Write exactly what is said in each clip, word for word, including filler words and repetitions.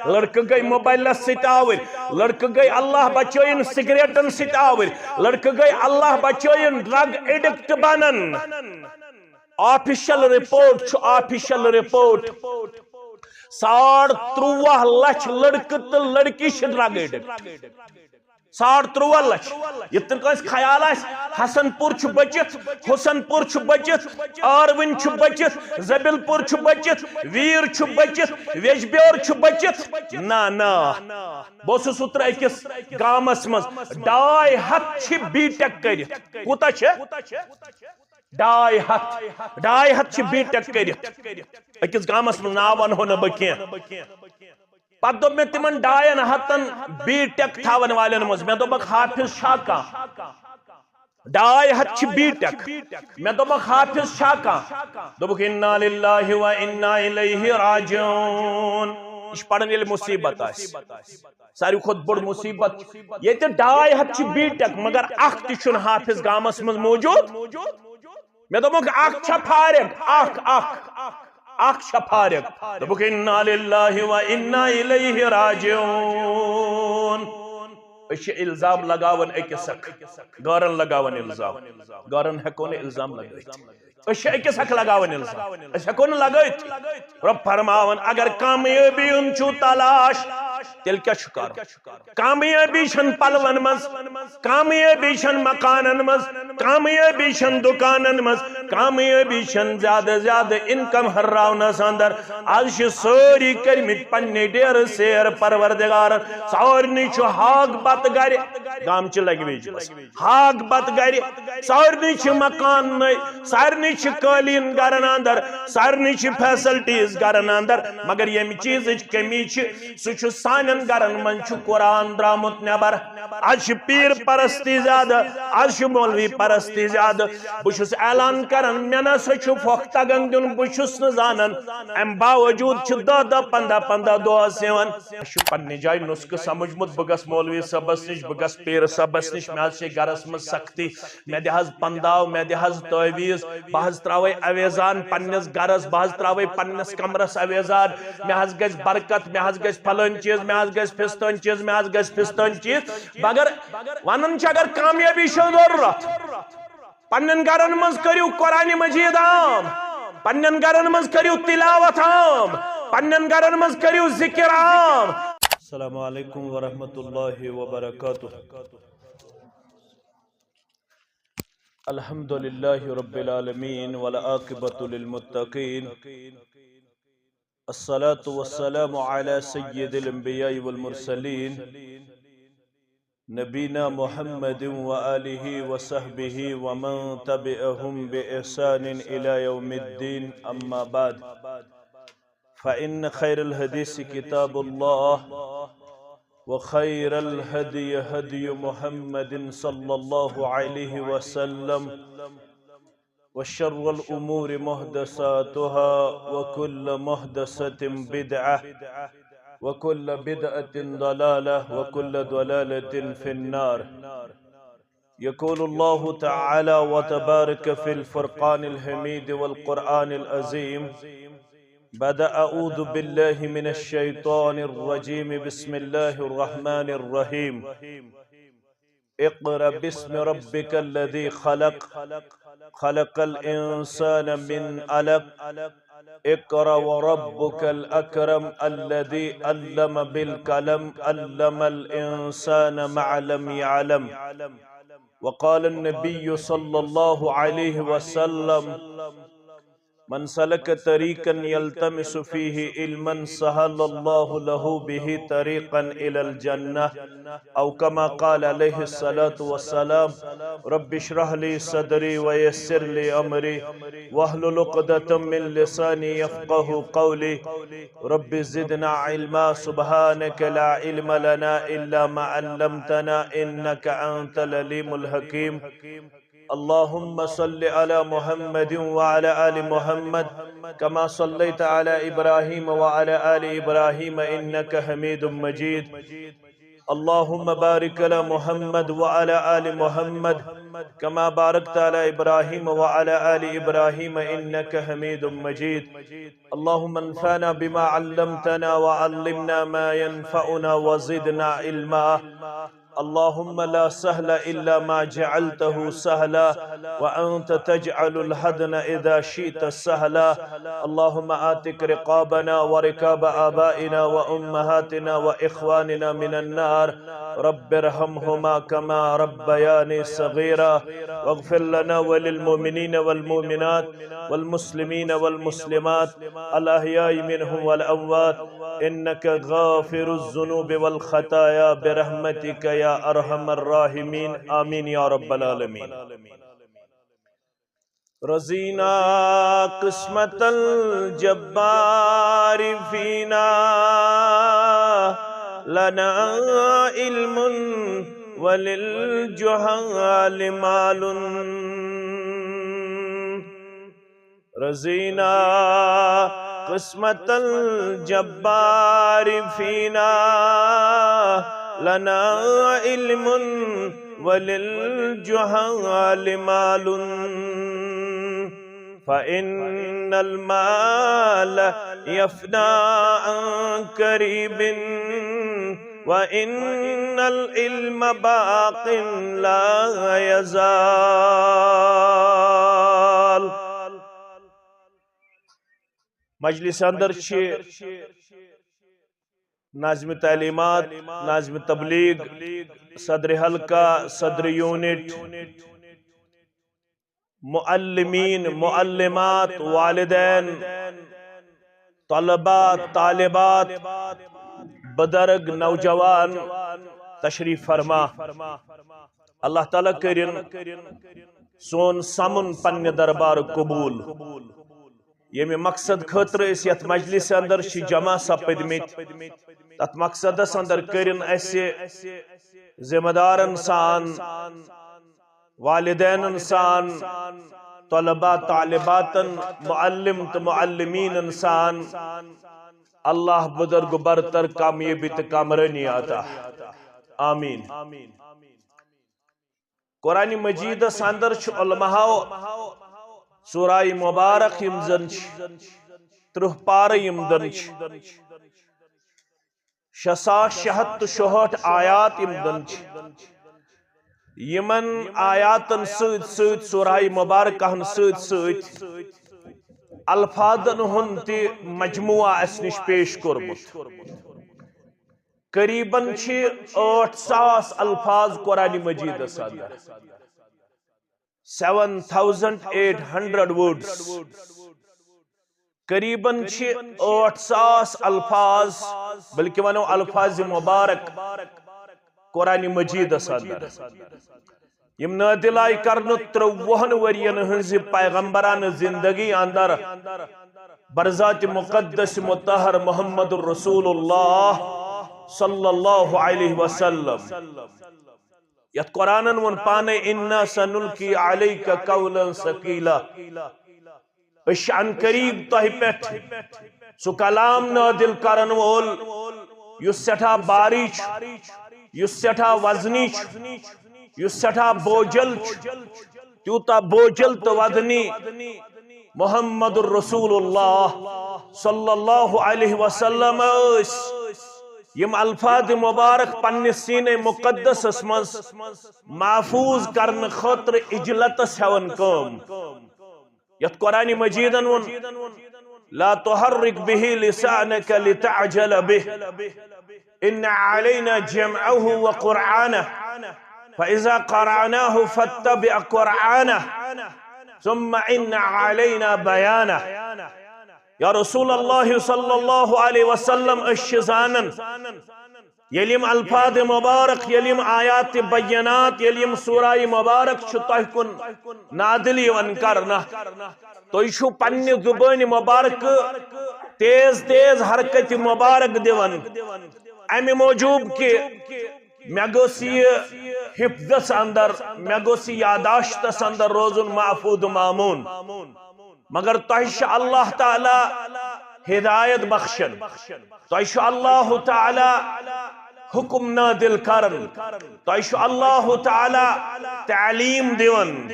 لڑکہٕ گٔے موبایلس سۭتۍ آوٕرۍ، لڑکہٕ گٔے اللہ بچٲیِن سگریٹن سۭتۍ آوٕرۍ، لڑکہٕ گٔے اللہ بچٲیِن ڈرگ ایڈکٹ بنن۔ آفیشل رپورٹ چھُ، آفیشل رپورٹ، ساڑ ترٛواہ لچھ لڑکہٕ تہٕ لڑکی چھِ ڈرگ ایڈکٹ۔ ساڑ ترٛواہ لچھ۔ یِتھ کٔنۍ کٲنٛسہِ خیال آسہِ، حسن پور چھُ بٔچِتھ، حسن پور چھُ بٔچِتھ، آروٕنۍ چھُ بٔچِتھ، زبیل پور چھُ بٔچِتھ، ویر چھُ بٔچِتھ، ویجبیور چھُ بٔچِتھ۔ نہ، نہ۔ بہٕ اوسُس اوترٕ أکِس گامس منٛز، ڈاے ہتھ چھِ بی ٹیک کٔرِتھ۔ کوٗتاہ چھِ؟ ڈاے ہتھ، ڈاے ہتھ چھِ بی ٹیک کٔرِتھ۔ أکِس گامس منٛز، ناو ونہو نہٕ بہٕ کینٛہہ۔ پتہٕ دوٚپ مےٚ تِمن ڈاین ہتن بی ٹیک تھاون والٮ۪ن منٛز، مےٚ دوٚپمکھ، حافظ چھا کانٛہہ؟ ڈاے ہتھ چھِ بی ٹیک۔ مےٚ دوٚپمکھ، حافظ چھا کانٛہہ؟ دوٚپُکھ، انا للہ و انا الیہ راجعون۔ یہِ چھِ پران ییٚلہِ مصیبت آسہِ۔ ساروی کھۄتہٕ بٔڑ مصیبت، ییٚتہِ ڈاے ہتھ چھِ بی ٹیک، مگر اکھ تہِ چھُنہٕ حافظ گامس منٛز موجود۔ مےٚ دوٚپمَکھ، اکھ چھا فارغ؟ اکھ، اکھ، اکھ چھا فارغ؟ دوٚپُکھ، انا للہ و انا الیہ راجعون۔ أسۍ چھِ الزام لگاوان أکِس اکھ، غٲرن لگاوان الزام، غٲرن ہٮ۪کو نہٕ الزام لگٲوِتھ۔ أسۍ چھِ أکِس اکھ لگاوان الزام، أسۍ ہٮ۪کو نہٕ لگٲوِتھ۔ رۄب فرماوان، اگر کامیٲبی ہُنٛد چھُو تلاش، تیٚلہِ کیٛاہ چھُ کرُن؟ کامیٲبی چھَنہٕ پلون منٛز، کامیٲبی چھَنہٕ مکانن منٛز، کامیٲبی چھَنہٕ دُکانن منٛز، کامیٲبی چھَنہٕ زیادٕ زیادٕ انکم ہراونس اندر۔ از چھِ سٲری کٔرمٕتۍ پننہِ ڈیرٕ سیر پروردگارن۔ سارنٕے چھُ ہاک بتہٕ گرِ، گامچہِ لنگویج منٛز۔ ہاک بتہٕ گرِ، سارنٕے چھِ مکان نٔے، سارنٕے چھِ قٲلیٖن گرن اندر، سارنٕے چھِ فیسلٹیز گرن اندر، مگر ییٚمہِ چیٖزٕچ کمی چھِ، سُہ چھُ سانٮ۪ن گرن منٛز چھُ قرآن درٛامُت نٮ۪بر۔ از چھِ پیٖر پرستی زیادٕ، از چھِ مولوی پرستی زیادٕ۔ بہٕ چھُس اعلان کران، مےٚ نہ سا چھُ پھۄکھ تگان دیُن، بہٕ چھُس نہٕ زانان۔ امہِ باوجوٗد چھِ دَہ دَہ، پنٛداہ پنٛداہ دۄہس یِوان۔ مےٚ چھُ پننہِ جایہِ نُسخہٕ سمجھمُت، بہٕ گژھٕ مولوی صٲبس نِش، بہٕ گژھٕ پیٖر صٲبس نِش، مےٚ حظ چھِ گرس منٛز سختی، مےٚ دِ حظ پنداو، مےٚ دِ حظ تعویٖذ، بہٕ حظ تراوے اویزان پننِس گرس، بہٕ حظ تراوے پننِس کمرس اویزان، مےٚ حظ گژھِ برکت، مےٚ حظ گژھِ پھلٲنۍ چیٖز، مےٚ حظ گژھِ فستٲنۍ چیٖز، مےٚ حظ گژھِ فستٲنۍ چیٖز۔ مگر ونان چھِ، اگر کامیٲبی چھو ضروٗرت، پننٮ۪ن گرن منٛز کٔرِو قرآن مجید عام، پننٮ۪ن گرن منٛز کٔرِو تلاوت عام، پننٮ۪ن گرن منٛز کٔرِو ذکر عام۔ السلام علیکم ورحمۃ اللہ وبرکاتہ۔ الحمد لله رب العالمين والعاقبة للمتقين، الصلاة والسلام على سيد الأنبياء والمرسلين، نبينا محمد وآله وصحبه ومن تبعهم بإحسان إلى يوم الدين، أما بعد، فإن خير الحديث كتاب الله، وخير الهدي هدي محمد صلى الله عليه وسلم، وشر الأمور محدثاتها، وكل محدثة بدعة، وكل بدعة ضلالة، وكل ضلالة في النار. يقول الله تعالى وتبارك في الفرقان الحميد والقرآن العظيم بعد أعوذ بالله من الشيطان الرجيم، بسم الله الرحمن الرحيم. اقرأ باسم ربك الذي خلق، خلق الإنسان من علق، اقرأ وربك الأكرم، الذي علم بالقلم، علم الإنسان ما لم يعلم. وقال النبي صلى الله عليه وسلم، من سلك طريقا يلتمس فيه علما سهل الله له به طريقا إلى الجنة، أو كما قال عليه الصلاة والسلام. رب اشرح لي صدري ويسر لي أمري واحلل عقدة من لساني يفقه قولي. رب زدنا علما، سبحانك لا علم لنا إلا ما علمتنا إنك أنت العليم الحكيم. اللهم صل على محمد وعلى آل محمد كما صليت على إبراهيم وعلى آل إبراهيم إنك حميد مجيد. اللهم بارك على محمد وعلى آل محمد كما باركت على إبراهيم وعلى آل إبراهيم إنك حميد مجيد. اللهم انفعنا بما علمتنا وعلمنا ما ينفعنا وزدنا علما. اللهم لا سهل إلا ما جعلته سهلا وأنت تجعل الحزن إذا شئت سهلا. اللهم أعتق رقابنا ورقاب آبائنا وأمهاتنا وإخواننا من النار. رب ارحمهما كما ربياني صغيرا. واغفر لنا وللمؤمنين والمؤمنات والمسلمين والمسلمات الأحياء منهم والأموات إنك غافر الذنوب والخطايا برحمتك يا أرحم الراحمين. آمين يا رب العالمين. رضينا قسمة الجبار فينا، لنا علم وللجهال مال. رضينا قسمة الجبار فينا، لنا علم وللجهال. فإن المال يفنى عن قريب، وإن العلم باق لا يزال. مجلس اندر چھ ناظم تعلیمات، ناظم تبلیغ، صدر حلقہ، صدر یونٹ، معلمین، معلمات، والدین، طلباء، طالبات، بزرگ، نوجوان تشریف فرما۔ اللہ تعالیٰ کرن سون سمن پنہ دربار قبول۔ ییٚمہِ مقصد خٲطرٕ أسۍ یتھ مجلس اندر چھِ جمع سپدمٕتۍ، تتھ مقصدس اندر کٔرِن اسہِ ذمہ دارن سان، والدینن سان، طلباء طالباتن، معلم تہٕ معلمینن سان اللہ بزرگ برتر کامیٲبی تہٕ کامرٲنی عطا۔ آمین۔ قرآن مجیدس اندر چھُ علماء سورہ مبارک یِم زن چھِ، ترٕٛہ پارٕ یِم زن چھِ، شےٚ ساس شےٚ ہتھ تہٕ شُہٲٹھ آیات یِم زن چھِ، یِمن آیاتن سۭتۍ سۭتۍ، سورہ مبارکہن سۭتۍ سۭتۍ الفاظن ہُنٛد تہِ مجموعہ اسہِ نِش پیش کوٚرمُت۔ قریباً چھِ ٲٹھ ساس الفاظ قرآن مجیدس اندر، seven thousand eight hundred words۔ قریباً چھِ ٲٹھ ساس الفاظ، بلکہ ونو الفاظ مبارک قرآن مجیدس اندر۔ یِم نٲدِل آیہِ کرنہٕ ترٛۆوُہن ؤرین ہٕنٛزِ پیغمبرانہٕ زندگی اندر برذات مقدس مطہر محمد رسول اللہ صلی اللہ علیہ وسلم۔ یتھ قرآنن ووٚن پانے، "انا سنلقی علیک قولا ثقیلا"۔ أسۍ چھِ عن قریب تۄہہِ پٮ۪ٹھ سُہ کلام نٲدِل کرن وول یُس سٮ۪ٹھاہ باری چھُ، یُس سٮ۪ٹھاہ وزنی چھُ، یُس سٮ۪ٹھاہ بوجل چھُ، تیوٗتاہ بوجل تہٕ وزنی۔ محمد رسول اللہ صلی اللہ علیہ وسلم ٲسۍ یِم الفاظ مبارک پننِس سینے مقدسس منٛز محفوظ کرنہٕ خٲطرٕ اجلتس ہٮ۪وان کٲم۔ یتھ قرآن مجیدن ووٚن، "لا تحرک به لسانک لتعجل به، ان علینا جمعه و قرآنه، فاذا قرأناه فاتبع قرآنه، ثم ان علینا بیانه۔" یا رسول اللہ صلی اللہ علیہ وسلم، أسۍ چھِ زانان ییٚلہِ یِم الفاظ مبارک، ییٚلہِ یِم آیات بینات، ییٚلہِ یِم سورہ مبارک چھِ تۄہہِ کُن نادل یِوان کرنہٕ، تُہۍ چھِو پننہِ زبٲنۍ مبارکہٕ تیز تیز حرکت مبارک دِوان، امہِ موٗجوٗب کہِ مےٚ گوٚژھ یہِ حفظس اندر، مےٚ گوٚژھ یہِ یاداشتس اندر روزُن محفوظ مامون۔ مگر تۄہہِ چھُ اللہ تعالیٰ ہدایت بخشن، تۄہہِ چھُ اللہ تعالیٰ حکم نازل کران۔ تۄہہِ چھُ اللہ تعالیٰ تعلیٖم دِوان،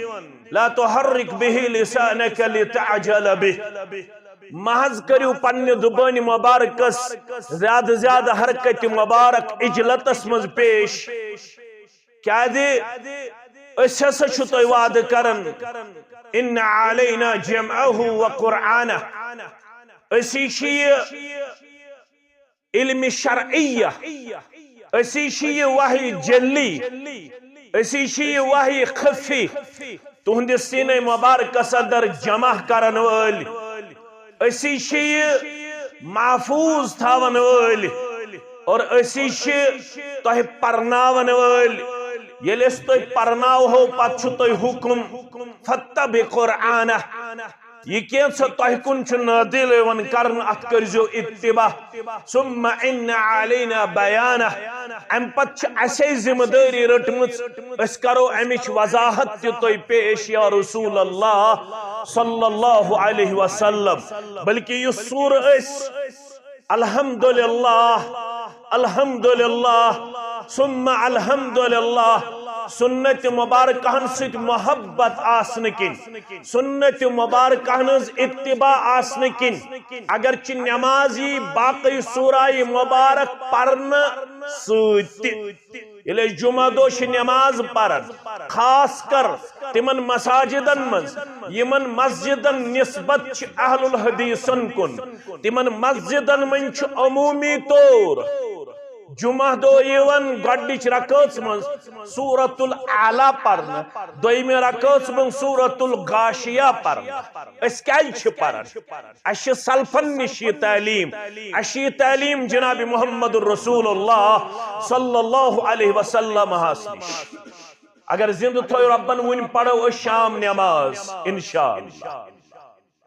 "لا تحرک به لسانک لتعجل به"۔ محض کٔرِو پننہِ زبٲنۍ مبارکس زیادٕ زیادٕ حرکت مبارک عجلتس منٛز پیش۔ کیازِ أسۍ ہسا چھِ تۄہہِ وعدٕ کران، "ان علینا جمعہ و قرآنہ"۔ أسی چھِ یہِ علم شرعیہ، أسی چھِ یہِ وحی جلی، أسی چھِ یہِ وحی خفی تُہنٛدِس سینے مبارکس اندر جمع کرن وٲلۍ، أسی چھِ یہِ محفوظ تھاون وٲلۍ، اور أسی چھِ تۄہہِ پرناون وٲلۍ۔ ییٚلہِ أسۍ تۄہہِ پرناوہو، پتہٕ چھُ تۄہہِ حکم، "فاتبع قرآنہ"۔ یہِ کینٛژھا تۄہہِ کُن چھُ نازل یِوان کرنہٕ، اتھ کٔرزیو اتباع۔ ثم ان علینا بیانہ۔ امہِ پتہٕ چھِ اسے ذمہ دٲری رٔٹمٕژ، أسۍ کرو امِچ وضاحت تہِ تۄہہِ پیش یا رسول اللہ صلی اللہ علیہ وسلم۔ بلکہ یُس سورہ أسۍ الحمدللہ، الحمدللہ، ثم الحمدللہ، سنت مبارکہن سۭتۍ محبت آسنہٕ کِنۍ، سنت مبارکہن ہٕنٛز اتباع آسنہٕ کِنۍ، اگرچہ نماز یی باقی سورہ مبارک پرنہٕ سۭتۍ تہِ۔ ییٚلہِ أسۍ جمعہ دۄہ چھِ نماز پران، خاص کر تِمن مساجدن منٛز، یِمن مسجدن نسبت چھِ اہل الحدیثن کُن، تِمن مسجدن منٛز چھُ عمومی طور جمعہ دۄہ یِوان گۄڈٕنِچ رکٲژ منٛز سورۃ الاعلیٰ پرنہٕ، دوٚیمہِ رکٲژ منٛز سورۃ الغاشیہ پرنہٕ۔ أسۍ کیازِ چھِ پران؟ اسہِ چھِ سلفن نِش یہِ تعلیٖم، اسہِ چھِ یہِ تعلیٖم جناب محمد رسول اللہ صلی اللہ علیہ وسلم ہس نِش۔ اگر زندٕ تھٲیو رۄبن، وُنہِ پرو أسۍ شام نماز انشاءاللہ۔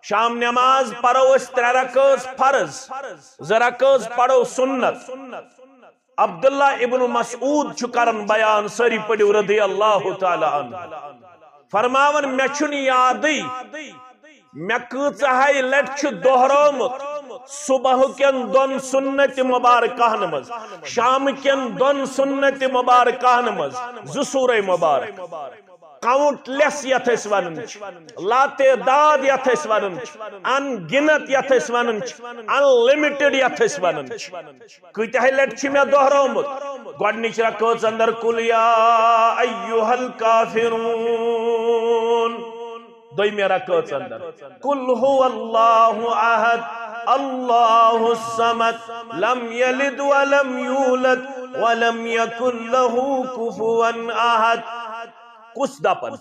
شام نماز پرو أسۍ ترٛےٚ رکٲژ فرض، زٕ رکٲژ پرو سنت۔ عبداللہ ابن مسعود چھُ کران بیان، سٲری پٔرِو رضی اللہ تعالیٰ عنہ۔ فرماوان، مےٚ چھُنہٕ یادٕے مےٚ کۭژاہے لٹہِ چھُ دۄہرومُت صبح کٮ۪ن دۄن سنت مبارکہن منٛز، شام کٮ۪ن دۄن سنت مبارکہن منٛز زٕ سورہ مبارک۔ کاؤنٹ لیس یتھ أسۍ ونان چھِ، لاتعداد یتھ أسۍ ونان چھِ، ان گنت یتھ أسۍ ونان چھِ، ان لمٹڈ یتھ أسۍ ونان چھِ۔ کۭتیاہ لٹہِ چھِ مےٚ دۄہرومُت؟ گۄڈٕنِچ رکٲژ اندر قل یا ایھا الکافرون، دوٚیمہِ رکٲژ اندر قل ھو اللہ احد، اللہ الصمد، لم یلد ولم یولد، ولم یکن لہ کفوا احد۔ کُس دپان؟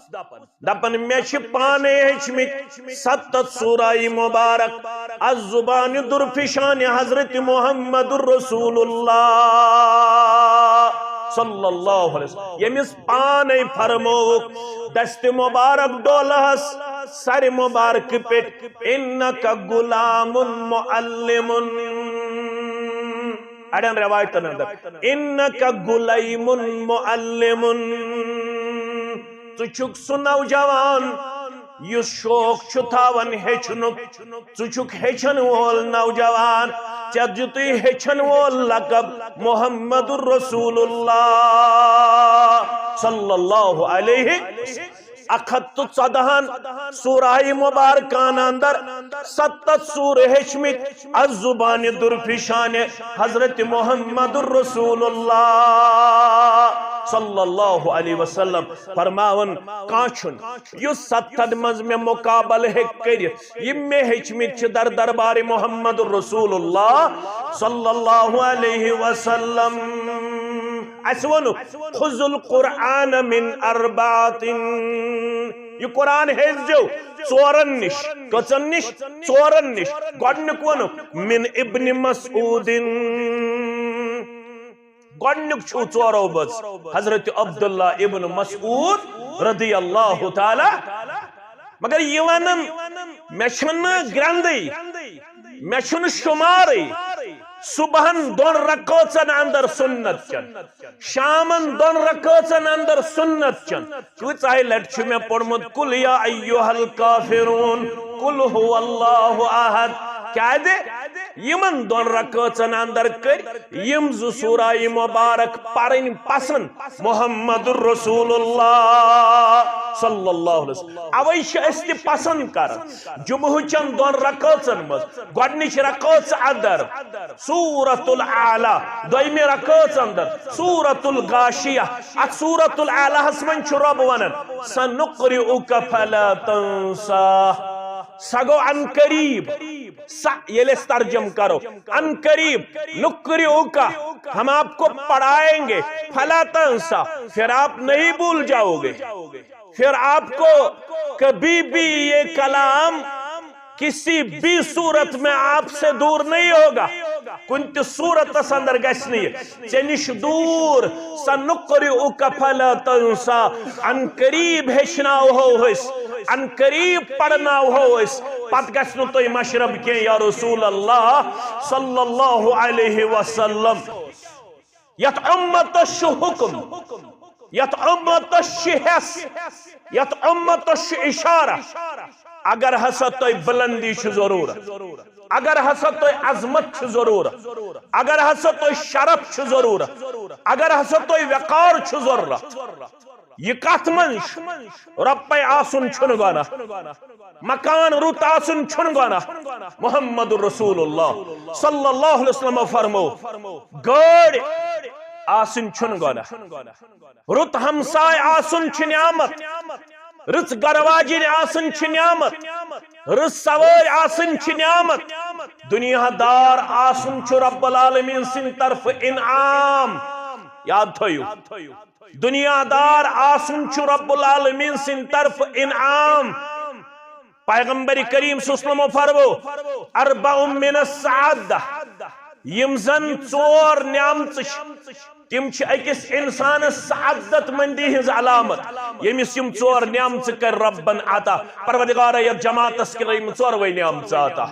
دپان، مےٚ چھِ پانے ہیٚچھمٕتۍ ستتھ سورہ مبارک از زبان درفشان حضرت محمد رسول اللہ صلی اللہ علیہ وسلم، ییٚمِس پانے فرمووُکھ دست مبارک ڈولہس سر مبارک پٮ۪ٹھ، انک غلام معلم۔ اڑٮ۪ن روایتن اندر، انک غلیم معلم، ژٕ چھُکھ سُہ نوجوان یُس شوق چھُ تھاوان ہیٚچھنُک، ژٕ چھُکھ ہیٚچھن وول نوجوان، ژےٚ دیُتُے ہیٚچھن وول لقب محمد رسول اللہ صلی اللہ علیہ۔ اکھ ہتھ تہٕ ژۄدہن سورہ مبارکان اندر ستتھ سورہ ہیٚچھمٕتۍ از زبان درفشان حضرت محمد رسول اللہ صلی اللہ علیہ وسلم۔ فرماوان، کانٛہہ چھُنہٕ یُس ستتھن منٛز مےٚ مقابلہٕ ہیٚکہِ کٔرِتھ۔ یِم مےٚ ہیٚچھمٕتۍ چھِ در دربار محمد رسول اللہ صلی اللہ علیہ وسلم۔ اسہِ ووٚنُکھ، خذ القرآن من اربعۃ۔ یہِ قرآن ہیٚچھزیو ژورن نِش۔ کٔژن نِش؟ ژورن نِش۔ گۄڈٕنیُک ووٚنُکھ، من ابن مسعود۔ گۄڈٕنیُک چھُو ژورو منٛز حضرت عبداللہ ابن مسعود رضی اللہ تعالیٰ۔ مگر یہِ ونان، مےٚ چھنہٕ گرٛندٕے، مےٚ چھُنہٕ شُمارٕے۔ صبحن دۄن رکٲژن اندر سنت چن، شامن دۄن رکٲژن اندر سنت چن۔ کۭژاہے لٹہِ چھُ مےٚ پوٚرمُت، قل یا ایھا الکافرون، قل ھو اللہ احد۔ کیازِ؟ یِمن دۄن رکٲژن اندر کٔرۍ یِم زٕ سورہ مبارک پرٕنۍ پسند۔ محمد رسول اللہ صلی اللہ علیہ وسلم۔ اوے چھِ أسۍ تہِ پسند کران جمعہ چٮ۪ن دۄن رکٲژن منٛز گۄڈنِچ رکٲژ اندر سورۃ الاعلی، دوٚیمہِ رکٲژ اندر سورۃ الغاشیہ۔ اتھ سورۃ الاعلیٰ ہس منٛز چھُ رۄب ونان، "سنقرئک فلا تنسیٰ"۔ سۄ گوٚو عن قریب، سا ییٚلہِ أسۍ ترجمہٕ کرو، عن قریب، نقرئک، ہم آپ کو پڑھائیں گے، فلا تنسیٰ، پھر آپ نہیں بھول جاؤ گے۔ پھر آپ کو کبھی بھی یہ کلام کسی بھی صورت میں آپ سے دور نہیں ہوگا۔ کُنہِ تہِ صورتس اندر گژھِ نہٕ یہِ ژےٚ نِش دوٗر۔ سنقرئک فلا تنسیٰ۔ عن قریب ہیٚچھناوہو أسۍ، عن قریب پرناوہو أسۍ۔ پتہٕ گژھِ نہٕ تۄہہِ مشرب کینٛہہ، یا رسول اللہ صلی اللہ علیہ وسلم۔ یتھ امتس چھُ حکم، یتھ امتس چھُ حص، یتھ امتس چھُ اشارہ۔ اگر ہسا تۄہہِ بلندی چھِ ضرورت، اگر ہسا تۄہہِ عظمت چھِ ضرورت، اگر ہسا تۄہہِ شرف چھِ ضرورت، اگر ہسا تۄہہِ وقار چھُ ضرورت، یہِ کتھ منٛز چھُ؟ رۄپے آسُن چھُنہٕ گۄناہ، مکان رُت آسُن چھُنہٕ گۄناہ۔ محمد رسول اللہ صلی اللہ علیہ وسلم فرمو، گٲڑۍ آسٕنۍ چھُنہٕ گۄناہ، رُت ہمساے آسُن چھُ نعمت، رٕژ گرواجِنۍ آسٕنۍ چھِ نعمت، رٕژ سوٲرۍ آسٕنۍ چھِ نعمت، دُنیا دار آسُن چھُ رب العالمین سٕنٛدِ طرفہٕ انعام۔ یاد تھٲیِو، دُنیا دار آسُن چھُ رب العالمین سٕنٛدِ طرفہٕ انعام۔ پیغمبر کریم صلی اللہ علیہ وسلم فرمو، "اربع من السعادہ"، یِم زن ژور نعمژٕ چھِ، تِم چھِ أکِس انسانس سعادت مندی ہٕنٛز علامت، ییٚمِس یِم ژور نعمژٕ کرِ ربن عطا۔ پروردگارا، یتھ جماعتس کر یِم ژوروے نعمژٕ عطا۔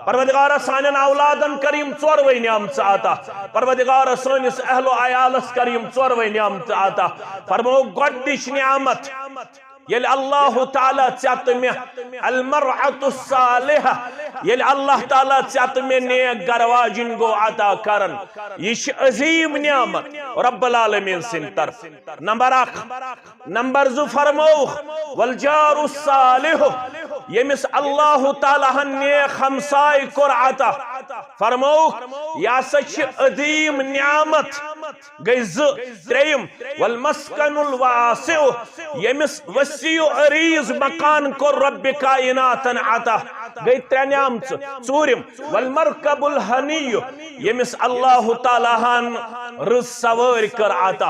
پروردگارا، سانٮ۪ن اولادن کر یِم ژوروے نعمژٕ عطا۔ پروردگارا، سٲنِس اہل و عیالس کر یِم ژوروے نعمژٕ عطا۔ فرمو، گۄڈنِچ نعمت، ییٚلہِ اللہ تعالیٰ ژےٚ تہٕ مےٚ المرأة الصالحہ، ییٚلہِ اللہ تعالیٰ ژےٚ تہٕ مےٚ نیک گرواجِنۍ گوٚو عطا کران، یہِ چھِ عظیٖم نعمت رب العالمین سٕنٛدِ طرفہٕ۔ نمبر اکھ۔ نمبر زٕ فرمووُکھ، والجار الصالح، ییٚمِس اللہ تعالیٰ ہن نیک ہمساے کوٚر عطا، فرمووُکھ، یہِ ہسا چھِ عظیٖم نعمت۔ گٔے زٕ۔ ترٛیٚیِم، والمسکن الواسع، ییٚمِس وسیع و عریض مکان کوٚر رب کائناتن عطا۔ گٔے ترٛےٚ نعمژٕ۔ ژوٗرِم، والمرکب الہنی، ییٚمِس اللہ تعالیٰ ہن رٕژ سوٲرۍ کٔر عطا۔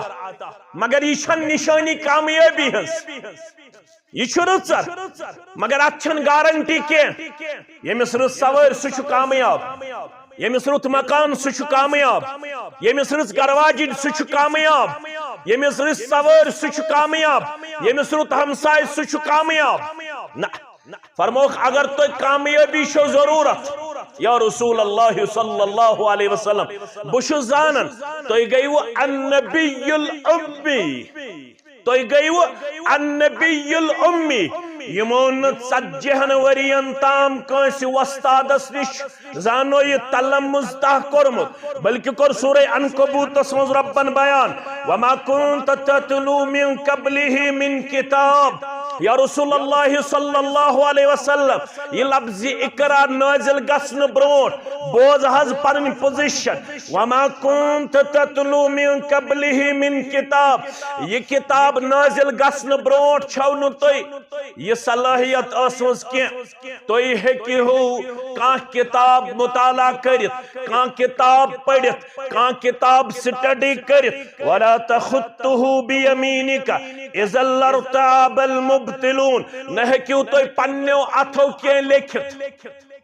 مگر یہِ چھَنہٕ نِشٲنی کامیٲبی ہٕنٛز۔ یہِ چھُ رٕژر، مگر اتھ چھنہٕ گارنٹی کینٛہہ۔ ییٚمِس رٕژ سوٲرۍ، سُہ چھُ کامیاب۔ ییٚمِس رُت مکان، سُہ چھُ کامیاب۔ ییٚمِس رٕژ گرواجِنۍ، سُہ چھُ کامیاب۔ ییٚمِس رٕژ سوٲرۍ، سُہ چھُ کامیاب۔ ییٚمِس رُت ہمساے، سُہ چھُ کامیاب۔ نہ، فرموکھ، اگر تۄہہِ کامیٲبی چھو ضروٗرت، یا رسول اللہ صلی اللہ علیہ وسلم، بہٕ چھُس زانان، تُہۍ گٔیوٕ النبی الامی۔ تُہۍ گٔیوٕ النبی الامی، یِمو نہٕ ژتجی ہن ؤرین تام کٲنٛسہِ وۄستادس نِش زانو یہِ تلمُز تاہ کوٚرمُت، بلکہِ کوٚر سورہ عنکبوتس منٛز رۄبن بیان، "وما كنت تتلو من قبله من كتاب"۔ یا رسول اللہ صلی اللہ علیہ وسلم، یہِ لفظ اقرا نٲزِل گژھنہٕ برونٛٹھ بوز حظ پنٕنۍ پوزیشن، "وما كنت تتلو من قبله من كتاب"۔ یہِ کتاب نٲزِل گژھنہٕ برونٛٹھ چھو نہٕ تُہۍ یہِ صلٲحیت ٲسمٕژ کینٛہہ۔ تُہۍ ہیٚکِو کانٛہہ کتاب مطالعہ کٔرِتھ، کانٛہہ کتاب پٔرِتھ، کانٛہہ کتاب سٹڈی کٔرِتھ۔ "ولا تخطه بيمينك إذا لارتاب المبطلون"۔ نہ ہیٚکِو تُہۍ پننیو اتھو کینٛہہ لیکھِتھ۔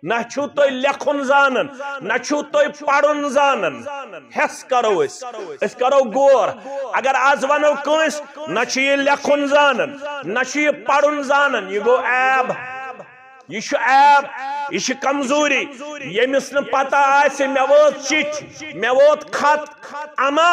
نہ چھُو تُہۍ لیکھُن زانان، نہ چھُو تُہۍ پرُن زانان۔ ہٮ۪س کرو أسۍ، أسۍ کرو غور۔ اگر از ونو کٲنٛسہِ، نہ چھُ یہِ لیکھُن زانان، نہ چھُ یہِ پرُن زانان، یہِ گوٚو عیب۔ یہِ چھُ عیب، یہِ چھِ کمزوری۔ ییٚمِس نہٕ پتہ آسہِ، مےٚ وٲژ چِٹھۍ، مےٚ ووت خط، اما،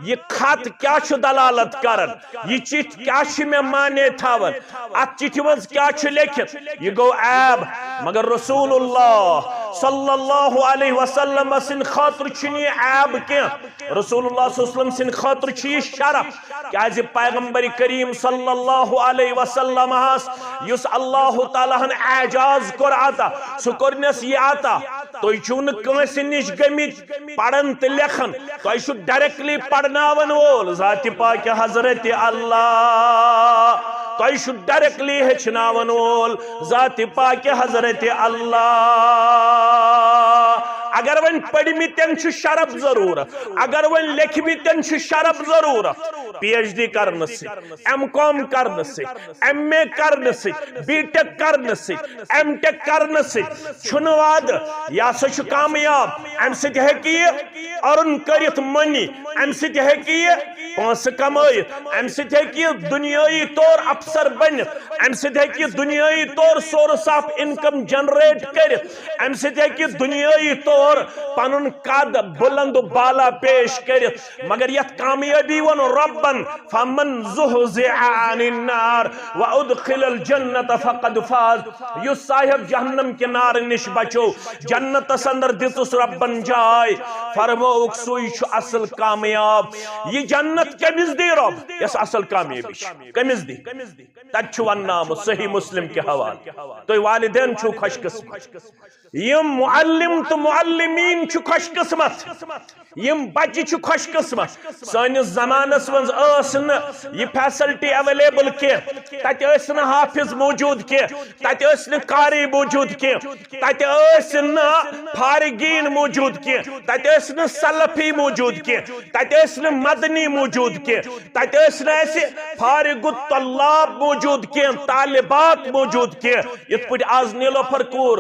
یہِ خط کیٛاہ چھُ دلالت کران؟ یہِ چِٹھۍ کیٛاہ چھِ مےٚ معنی تھاوان؟ اتھ چِٹھِ منٛز کیٛاہ چھُ لیکھِتھ؟ یہِ گوٚو عیب۔ مگر رسول اللہ صلی اللہ علیہ وسلم سٕنٛدِ خٲطرٕ چھُنہٕ یہِ عیب کینٛہہ۔ رسول اللہ صلی اللہ علیہ وسلم سٕنٛدِ خٲطرٕ چھُ یہِ شرف۔ کیازِ پیغمبر کریم صلی اللہ علیہ وسلم ہس یُس اللہ تعالیٰ ہن اعجاز کوٚر عطا، سُہ کوٚرنس یہِ عطا۔ تُہۍ چھِو نہٕ کٲنٛسہِ نِش گٔمٕتۍ پرن تہٕ لیکھن، تۄہہِ چھُ directly پرناون وول ذاتِ پاکِ حضرت اللہ، تۄہہِ چھُ directly ہیٚچھناون وول ذاتِ پاکِ حضرت اللہ۔ اگر وۄنۍ پٔرمٕتٮ۪ن چھُ شرف ضروٗرت، اگر وۄنۍ لیکھمٕتٮ۪ن چھُ شرف ضروٗرت، PhD کرنہٕ سۭتۍ، M.Com کرنہٕ سۭتۍ، M.A کرنہٕ سۭتۍ، B.Tech کرنہٕ سۭتۍ، M.Tech کرنہٕ سۭتۍ چھُنہٕ وعدٕ، یہِ ہسا چھُ کامیاب۔ امہِ سۭتۍ ہیٚکہِ یہِ earn کٔرِتھ money، امہِ سۭتۍ ہیٚکہِ یہِ پونٛسہٕ کمٲیِتھ، امہِ سۭتۍ ہیٚکہِ یہِ دُنیٲیی طور افسر بٔنِتھ، امہِ سۭتۍ ہیٚکہِ یہِ دُنیٲیی طور source of income generate کٔرِتھ، امہِ سۭتۍ ہیٚکہِ یہِ دُنیٲیی طور پنُن قد بلند و بالا پیش کٔرِتھ۔ مگر یتھ کامیٲبی ووٚن رۄبن، فمن زحزح عن النار وادخل الجنة فقد فاز۔ یُس صاحب جہنم کہِ نارٕ نِش بچو، جنتس اندر دِژٕس رۄبن جاے، فرمووُکھ، سُے چھُ اصل کامیاب۔ یہِ جنت کٔمِس دی رۄب؟ یۄس اصل کامیٲبی چھِ، کٔمِس دی؟ تتہِ چھُ وننہٕ آمُت صحیح مسلم کہِ حوالہٕ، تُہۍ والدین چھِو خۄش قسمت، یِم معلم تہٕ معلمین چھِ خۄش قسمت، یِم بچہِ چھِ خۄش قسمت۔ سٲنِس زمانس منٛز ٲس نہٕ یہِ facility available کینٛہہ، تتہِ ٲسۍ نہٕ حافظ موجود کینٛہہ، تتہِ ٲسۍ نہٕ قاری موجود کینٛہہ، تتہِ ٲسۍ نہٕ فارغین موجود کینٛہہ، تتہِ ٲسۍ نہٕ سلفی موجود کینٛہہ، تتہِ ٲسۍ نہٕ مدنی موجود کینٛہہ، تتہِ ٲسۍ نہٕ اسہِ فارغ الطلاب موجود کینٛہہ، طالبات موجود کینٛہہ۔ یِتھ پٲٹھۍ آز نیلوفر کوٗر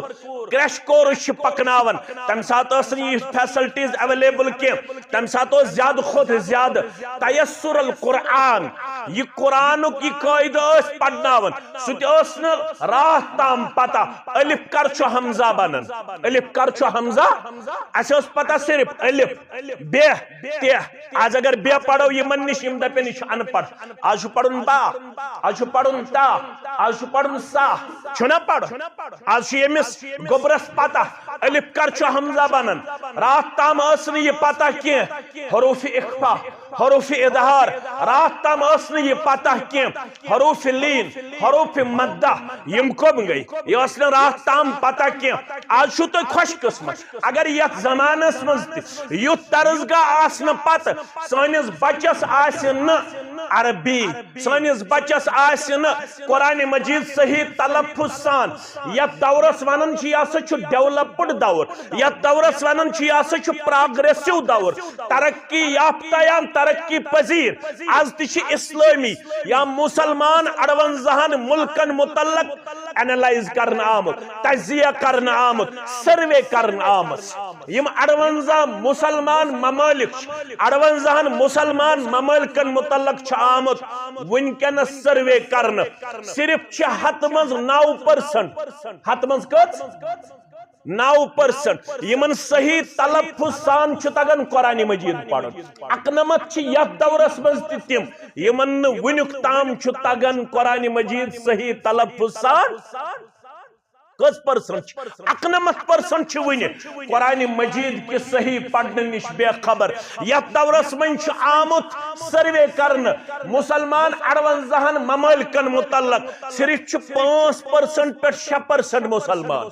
crash course چھِ پکناوان، تمہِ ساتہٕ ٲس نہٕ یہِ facilities available کینٛہہ، تمہِ ساتہٕ اوس زیادٕ کھۄتہٕ زیادٕ تیسر القرآن، یہِ قرآنُک یہِ قٲعدٕ ٲسۍ پرناوان، سُہ تہِ اوس نہٕ راتھ تام پتہ الف کر چھُ ہمزہ بنان، الف کر چھُ ہمزہ۔ اسہِ ٲس پتہ صرف الف، بے، تے۔ آز اگر بے پرو یِمن نِش، یِم دپن یہِ چھُ ان پڑھ۔ آز چھُ پرُن با، آز چھُ پرُن تا، آز چھُ پرُن سا، چھُنہ پرُن؟ آز چھُ ییٚمِس گوٚبرس پتہ الف کر چھُ ہمزہ بنان۔ راتھ تام ٲس نہٕ یہِ پتہ کینٛہہ حروف اخفا، حروف اظہار، راتھ تام ٲس نہٕ یہِ پتہ کینٛہہ حروف لین، حروف مدہ، یِم کم گٔے، یہِ ٲس نہٕ راتھ تام پتہ کینٛہہ۔ آز چھُو تُہۍ خۄش قسمت اگر یتھ زمانس منٛز تہِ یُتھ درسگاہ آسنہٕ پتہٕ سٲنِس بچس آسہِ نہٕ عربی، سٲنِس بچس آسہِ نہٕ قرآن مجید صحیح تلفظ سان۔ یتھ دورس ونان چھِ، یہِ ہسا چھُ developed دور، یتھ دورس ونان چھِ، یہِ ہسا چھُ progressive دور، ترقی یافتہ یا ترقی پذیر۔ از تہِ چھِ اسلٲمی یا مسلمان اڑونزاہن ملکن متعلق analyze کرنہٕ آمُت، تجزیہ کرنہٕ آمُت، survey کرنہٕ آمٕژ۔ یِم اڑونزاہ مسلمان ممٲلِک چھِ، اڑونزاہن مسلمان ممٲلکن متعلق چھُ آمُت وٕنکیٚنس survey کرنہٕ، صرف چھِ ہتہٕ منٛز نو percent، ہتہٕ منٛز کٔژ؟ نو percent یِمن صحیح تلفظ سان چھُ تگان قرآن مجید پرُن۔ اکنمتھ چھِ یتھ دورس منٛز تہِ تِم، یِمن نہٕ وُنیُک تام چھُ تگان قرآن مجید صحیح تلفظ سان۔ کٔژ percent چھِ؟ اکنمتھ percent چھِ وُنہِ قرآن مجید کہِ صحیح پرنہٕ نِش بے خبر۔ یتھ دورس منٛز چھُ آمُت survey کرنہٕ مسلمان اڑونزاہن ممٲلکن متعلق، صرف چھِ پانٛژھ percent پٮ۪ٹھ شےٚ percent مسلمان۔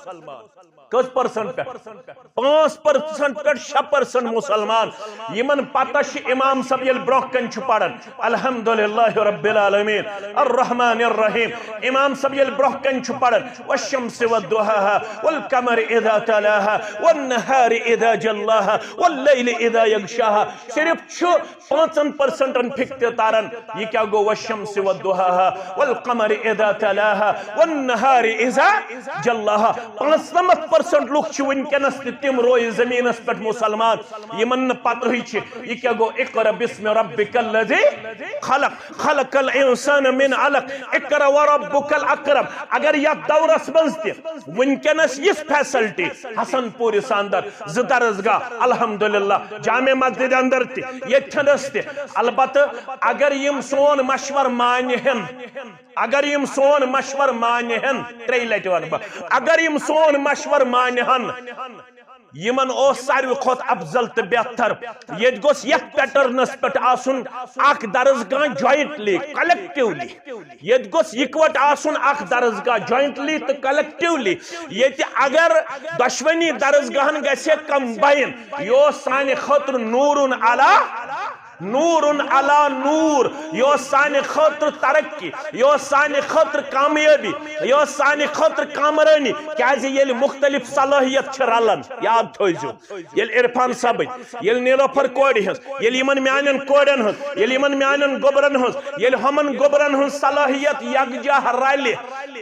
کٔژ percent پٮ۪ٹھ؟ پانٛژھ percent پٮ۪ٹھ شےٚ percent مسلمان، یِمن پتہ چھِ امام صٲب ییٚلہِ برونٛہہ کنہِ چھُ پران، الحمدللہ رب العالمین، الرحمن الرحیم۔ امام صٲب ییٚلہِ برونٛہہ کنہِ چھُ پران، والشمس وضحاها، والقمر اذا تلاها، والنهار اذا جلاها، والليل اذا يغشاها۔ صرف چھُ پانٛژن percentن فکرِ تران، یہِ کیٛاہ گوٚو؟ والشمس وضحاها، والقمر اذا تلاها، والنهار اذا جلاها۔ پانٛژنمتھ پرسنٹ لُکھ چھِ وٕنکیٚنس تہِ تِم رویہِ زٔمیٖنس پٮ۪ٹھ مُسلمان، یِمن نہٕ پتہٕے چھِ یہِ کیٛاہ گوٚو، اقرأ بسم ربک الذی خلق، خلق الانسان من علق، اقرأ وربک الاکرم۔ اگر یتھ دورس منٛز تہِ وٕنکیٚنس یِژھ فیسلٹی، حسن پوٗرِس اندر زٕ درسگاہ، الحمدللہ، جامع مسجد اندر تہِ، ییٚتھٮ۪نس تہِ، البتہٕ اگر یِم سون مشور مانہِ ہن، اگر یِم سون مشور مانہِ ہن، ترٛیٚیہِ لٹہِ ونہٕ بہٕ، اگر یِم سون مشور مانہِ ہن، یِمن اوس ساروی کھۄتہٕ افضل تہٕ بہتر۔ ییٚتہِ گوٚژھ یتھ پیٹرنس پٮ۪ٹھ آسُن اکھ درسگاہ جوائنٹلی، کلیکٹیولی۔ ییٚتہِ گوٚژھ یِکوٹہٕ آسُن اکھ درسگاہ جوائنٹلی تہٕ کلیکٹیولی۔ ییٚتہِ اگر دۄشوٕنی درسگاہن گژھِ ہے کمباین، یہِ اوس سانہِ خٲطرٕ نورن علی نورن علی نور، یہِ اوس سانہِ خٲطرٕ ترقی، یہِ اوس سانہِ خٲطرٕ کامیٲبی، یہِ اوس سانہِ خٲطرٕ کامرٲنی۔ کیازِ ییٚلہِ مُختٔلِف صلٲحیت چھِ رلان، یاد تھٲیزیو، ییٚلہِ عرفان صٲبٕنۍ، ییٚلہِ نیلوفر کورِ ہٕنٛز، ییٚلہِ یِمن میانٮ۪ن کورٮ۪ن ہٕنٛز، ییٚلہِ یِمن میانٮ۪ن گوٚبرن ہٕنٛز، ییٚلہِ ہُمن گوٚبرن ہٕنٛز صلٲحیت یکجاہ رلہِ،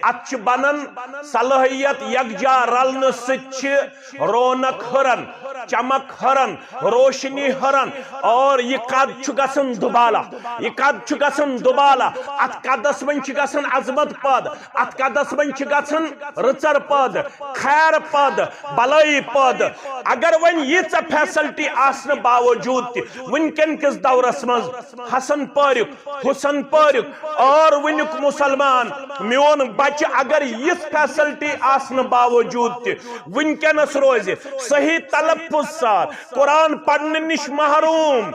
اتھ چھِ بنان صلٲحیت یکجاہ رلنہٕ سۭتۍ چھِ رونق ہُران، چمک ہُران، روشنی ہُران، اور یہِ قد چھُ گژھان دُبالا، یہِ قد چھُ گژھان دُبالا۔ اتھ قدس منٛز چھِ گژھان عظمت پٲدٕ، اتھ قدس منٛز چھِ گژھان رٕژر پٲدٕ، خیر پٲدٕ، بلٲیی پٲدٕ۔ اگر وۄنۍ ییٖژاہ فیسلٹی آسنہٕ باوجود تہِ وٕنکیٚن کِس دورس منٛز حسن پٲرِک، حسن پٲرِک اور وٕنیُک مُسلمان، میون بچہِ اگر یِژھ فیسلٹی آسنہٕ باوجود تہِ وٕنکیٚنس روزِ صحیح تلفظ سان قرآن پرنہٕ نِش محروم،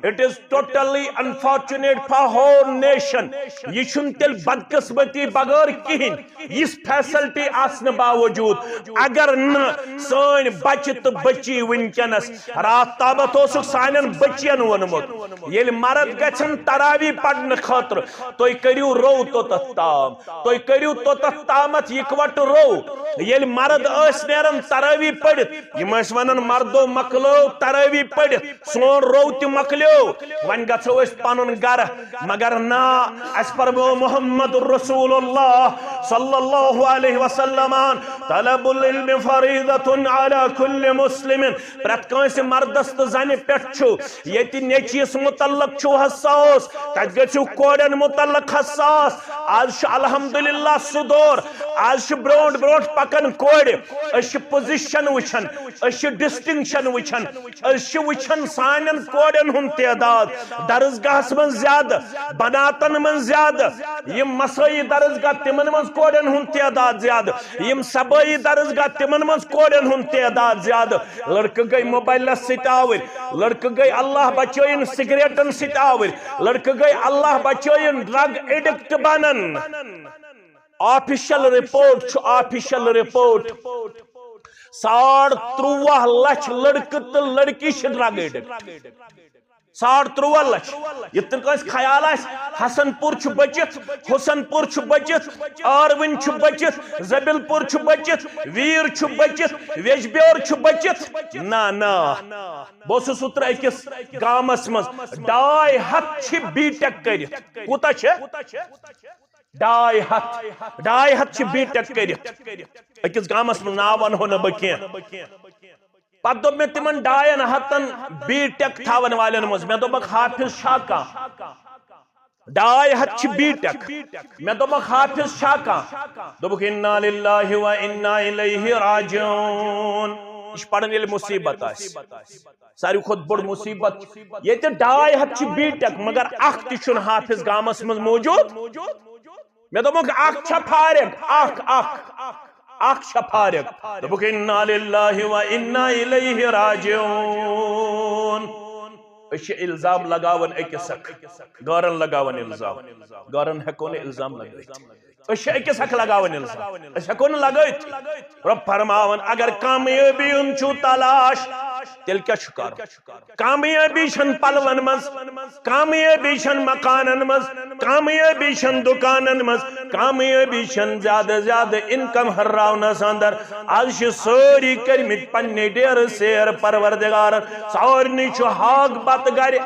it is totally unfortunate for whole nation۔ یہِ چھُنہٕ تیٚلہِ بدقسمتی بغٲر کِہیٖنۍ۔ یِژھ فیسلٹی آسنہٕ باوجود اگر نہٕ سٲنۍ بچہِ تہٕ بچی وٕنکیٚنس، راتھ تامتھ اوسُکھ سانٮ۪ن بچین ووٚنمُت، ییٚلہِ مرد گژھن تراوی پرنہٕ خٲطرٕ، تُہۍ کٔرِو رو توٚتتھ تام، تُہۍ کٔرِو توٚتتھ تامتھ یِکوٹہٕ رو۔ ییٚلہِ مرد ٲسۍ نیران تراوی پٔرِتھ، یِم ٲسۍ ونان، مردو، مۄکلٲو تراوی پٔرِتھ، سون رو تہِ مۄکلیو، وۄنۍ گژھو أسۍ پنُن گرٕ۔ مگر نا، اسہِ فرمو محمد رسول اللہ صلی اللہ علیہ وسلمن، طلب العلم فریضۃ علی کل مسلم۔ پرٛٮ۪تھ کٲنٛسہِ مردس تہٕ زنہِ پٮ۪ٹھ چھُ، ییٚتہِ نیٚچوِس متعلق چھُو حساس، تتہِ گٔژھِو کورٮ۪ن متعلق حساس۔ آز چھُ الحمدللہ سُہ دور، آز چھِ برونٛٹھ برونٛٹھ پکان کورِ۔ أسۍ چھِ پوزیشن وٕچھان، أسۍ چھِ ڈسٹنکشن وٕچھان، أسۍ چھِ وٕچھان سانٮ۪ن کورٮ۪ن ہُنٛد تعداد درسگاہس منٛز زیادٕ، بناتن منٛز زیادٕ۔ یِم مسٲیی درسگاہ، تِمن منٛز کورٮ۪ن ہُنٛد تعداد زیادٕ، یِم صبٲیی درسگاہ، تِمن منٛز کورٮ۪ن ہُنٛد تعداد زیادٕ۔ لڑکہٕ گٔے موبایلس سۭتۍ آوٕرۍ، لڑکہٕ گٔے اللہ بچٲیِن سگریٹن سۭتۍ آوٕرۍ، لڑکہٕ گٔے اللہ بچٲیِن ڈرگ ایڈکٹ بنان۔ آفیشل رپورٹ چھُ، آفیشل رپورٹ، ساڑ ترٛواہ لچھ لڑکہٕ تہٕ لڑکی چھِ ڈرگ ایڈکٹ۔ ساڑ ترٛواہ لچھ۔ یِتھ کٔنۍ کٲنٛسہِ خیال آسہِ، حسن پور چھُ بٔچِتھ، حسن پور چھُ بٔچِتھ، آروٕنۍ چھُ بٔچِتھ، زبیل پور چھُ بٔچِتھ، ویر چھُ بٔچِتھ، ویجبیور چھُ بٔچِتھ۔ نہ، نہ۔ بہٕ اوسُس اوترٕ أکِس گامس منٛز، ڈاے ہتھ چھِ بی ٹیک کٔرِتھ۔ کوٗتاہ چھِ؟ ڈاے ہتھ۔ ڈاے ہتھ چھِ بی ٹیک کٔرِتھ۔ أکِس گامس منٛز، ناو ونہو نہٕ بہٕ کینٛہہ۔ پتہٕ دوٚپ مےٚ تِمن ڈاین ہتن بی ٹیک تھاون والٮ۪ن منٛز، مےٚ دوٚپکھ، حافظ چھا کانٛہہ؟ ڈاے ہتھ چھِ بی ٹیک۔ مےٚ دوٚپکھ، حافظ چھا کانٛہہ؟ دوٚپُکھ، انا للہ و انا الیہ راجعون۔ یہِ چھُ پران ییٚلہِ مصیبت آسہِ۔ ساروی کھۄتہٕ بٔڑ مصیبت، ییٚتہِ ڈاے ہتھ چھِ بی ٹیک، مگر اکھ تہِ چھُنہٕ حافظ گامس منٛز موجود۔ مےٚ دوٚپمَکھ، اکھ چھا فارغ؟ اکھ، اکھ، اکھ چھا فارغ؟ دوٚپُکھ، انا للہ و انا الیہ راجعون۔ أسۍ چھِ الزام لگاوان أکِس اکھ، غٲرن لگاوان الزام، غٲرن ہٮ۪کو نہٕ الزام لگٲوِتھ۔ أسۍ چھِ أکِس اکھ لگاوان الزام، أسۍ ہٮ۪کو نہٕ لگٲوِتھ۔ رۄب فرماوان، اگر کامیٲبی ہُنٛد چھُو تلاش، تیٚلہِ کیٛاہ چھُ کرُن؟ کامیٲبی چھَنہٕ پلون منٛز، کامیٲبی چھن مکانن منٛز، کامیٲبی چھن دُکانن منٛز، کامیٲبی چھن زیادٕ زیادٕ انکم ہراونس اندر۔ از چھِ سٲری کٔرمٕتۍ پننہِ ڈیرٕ سیر پروردگارن۔ سارنٕے چھُ ہاک بتہٕ گرِ،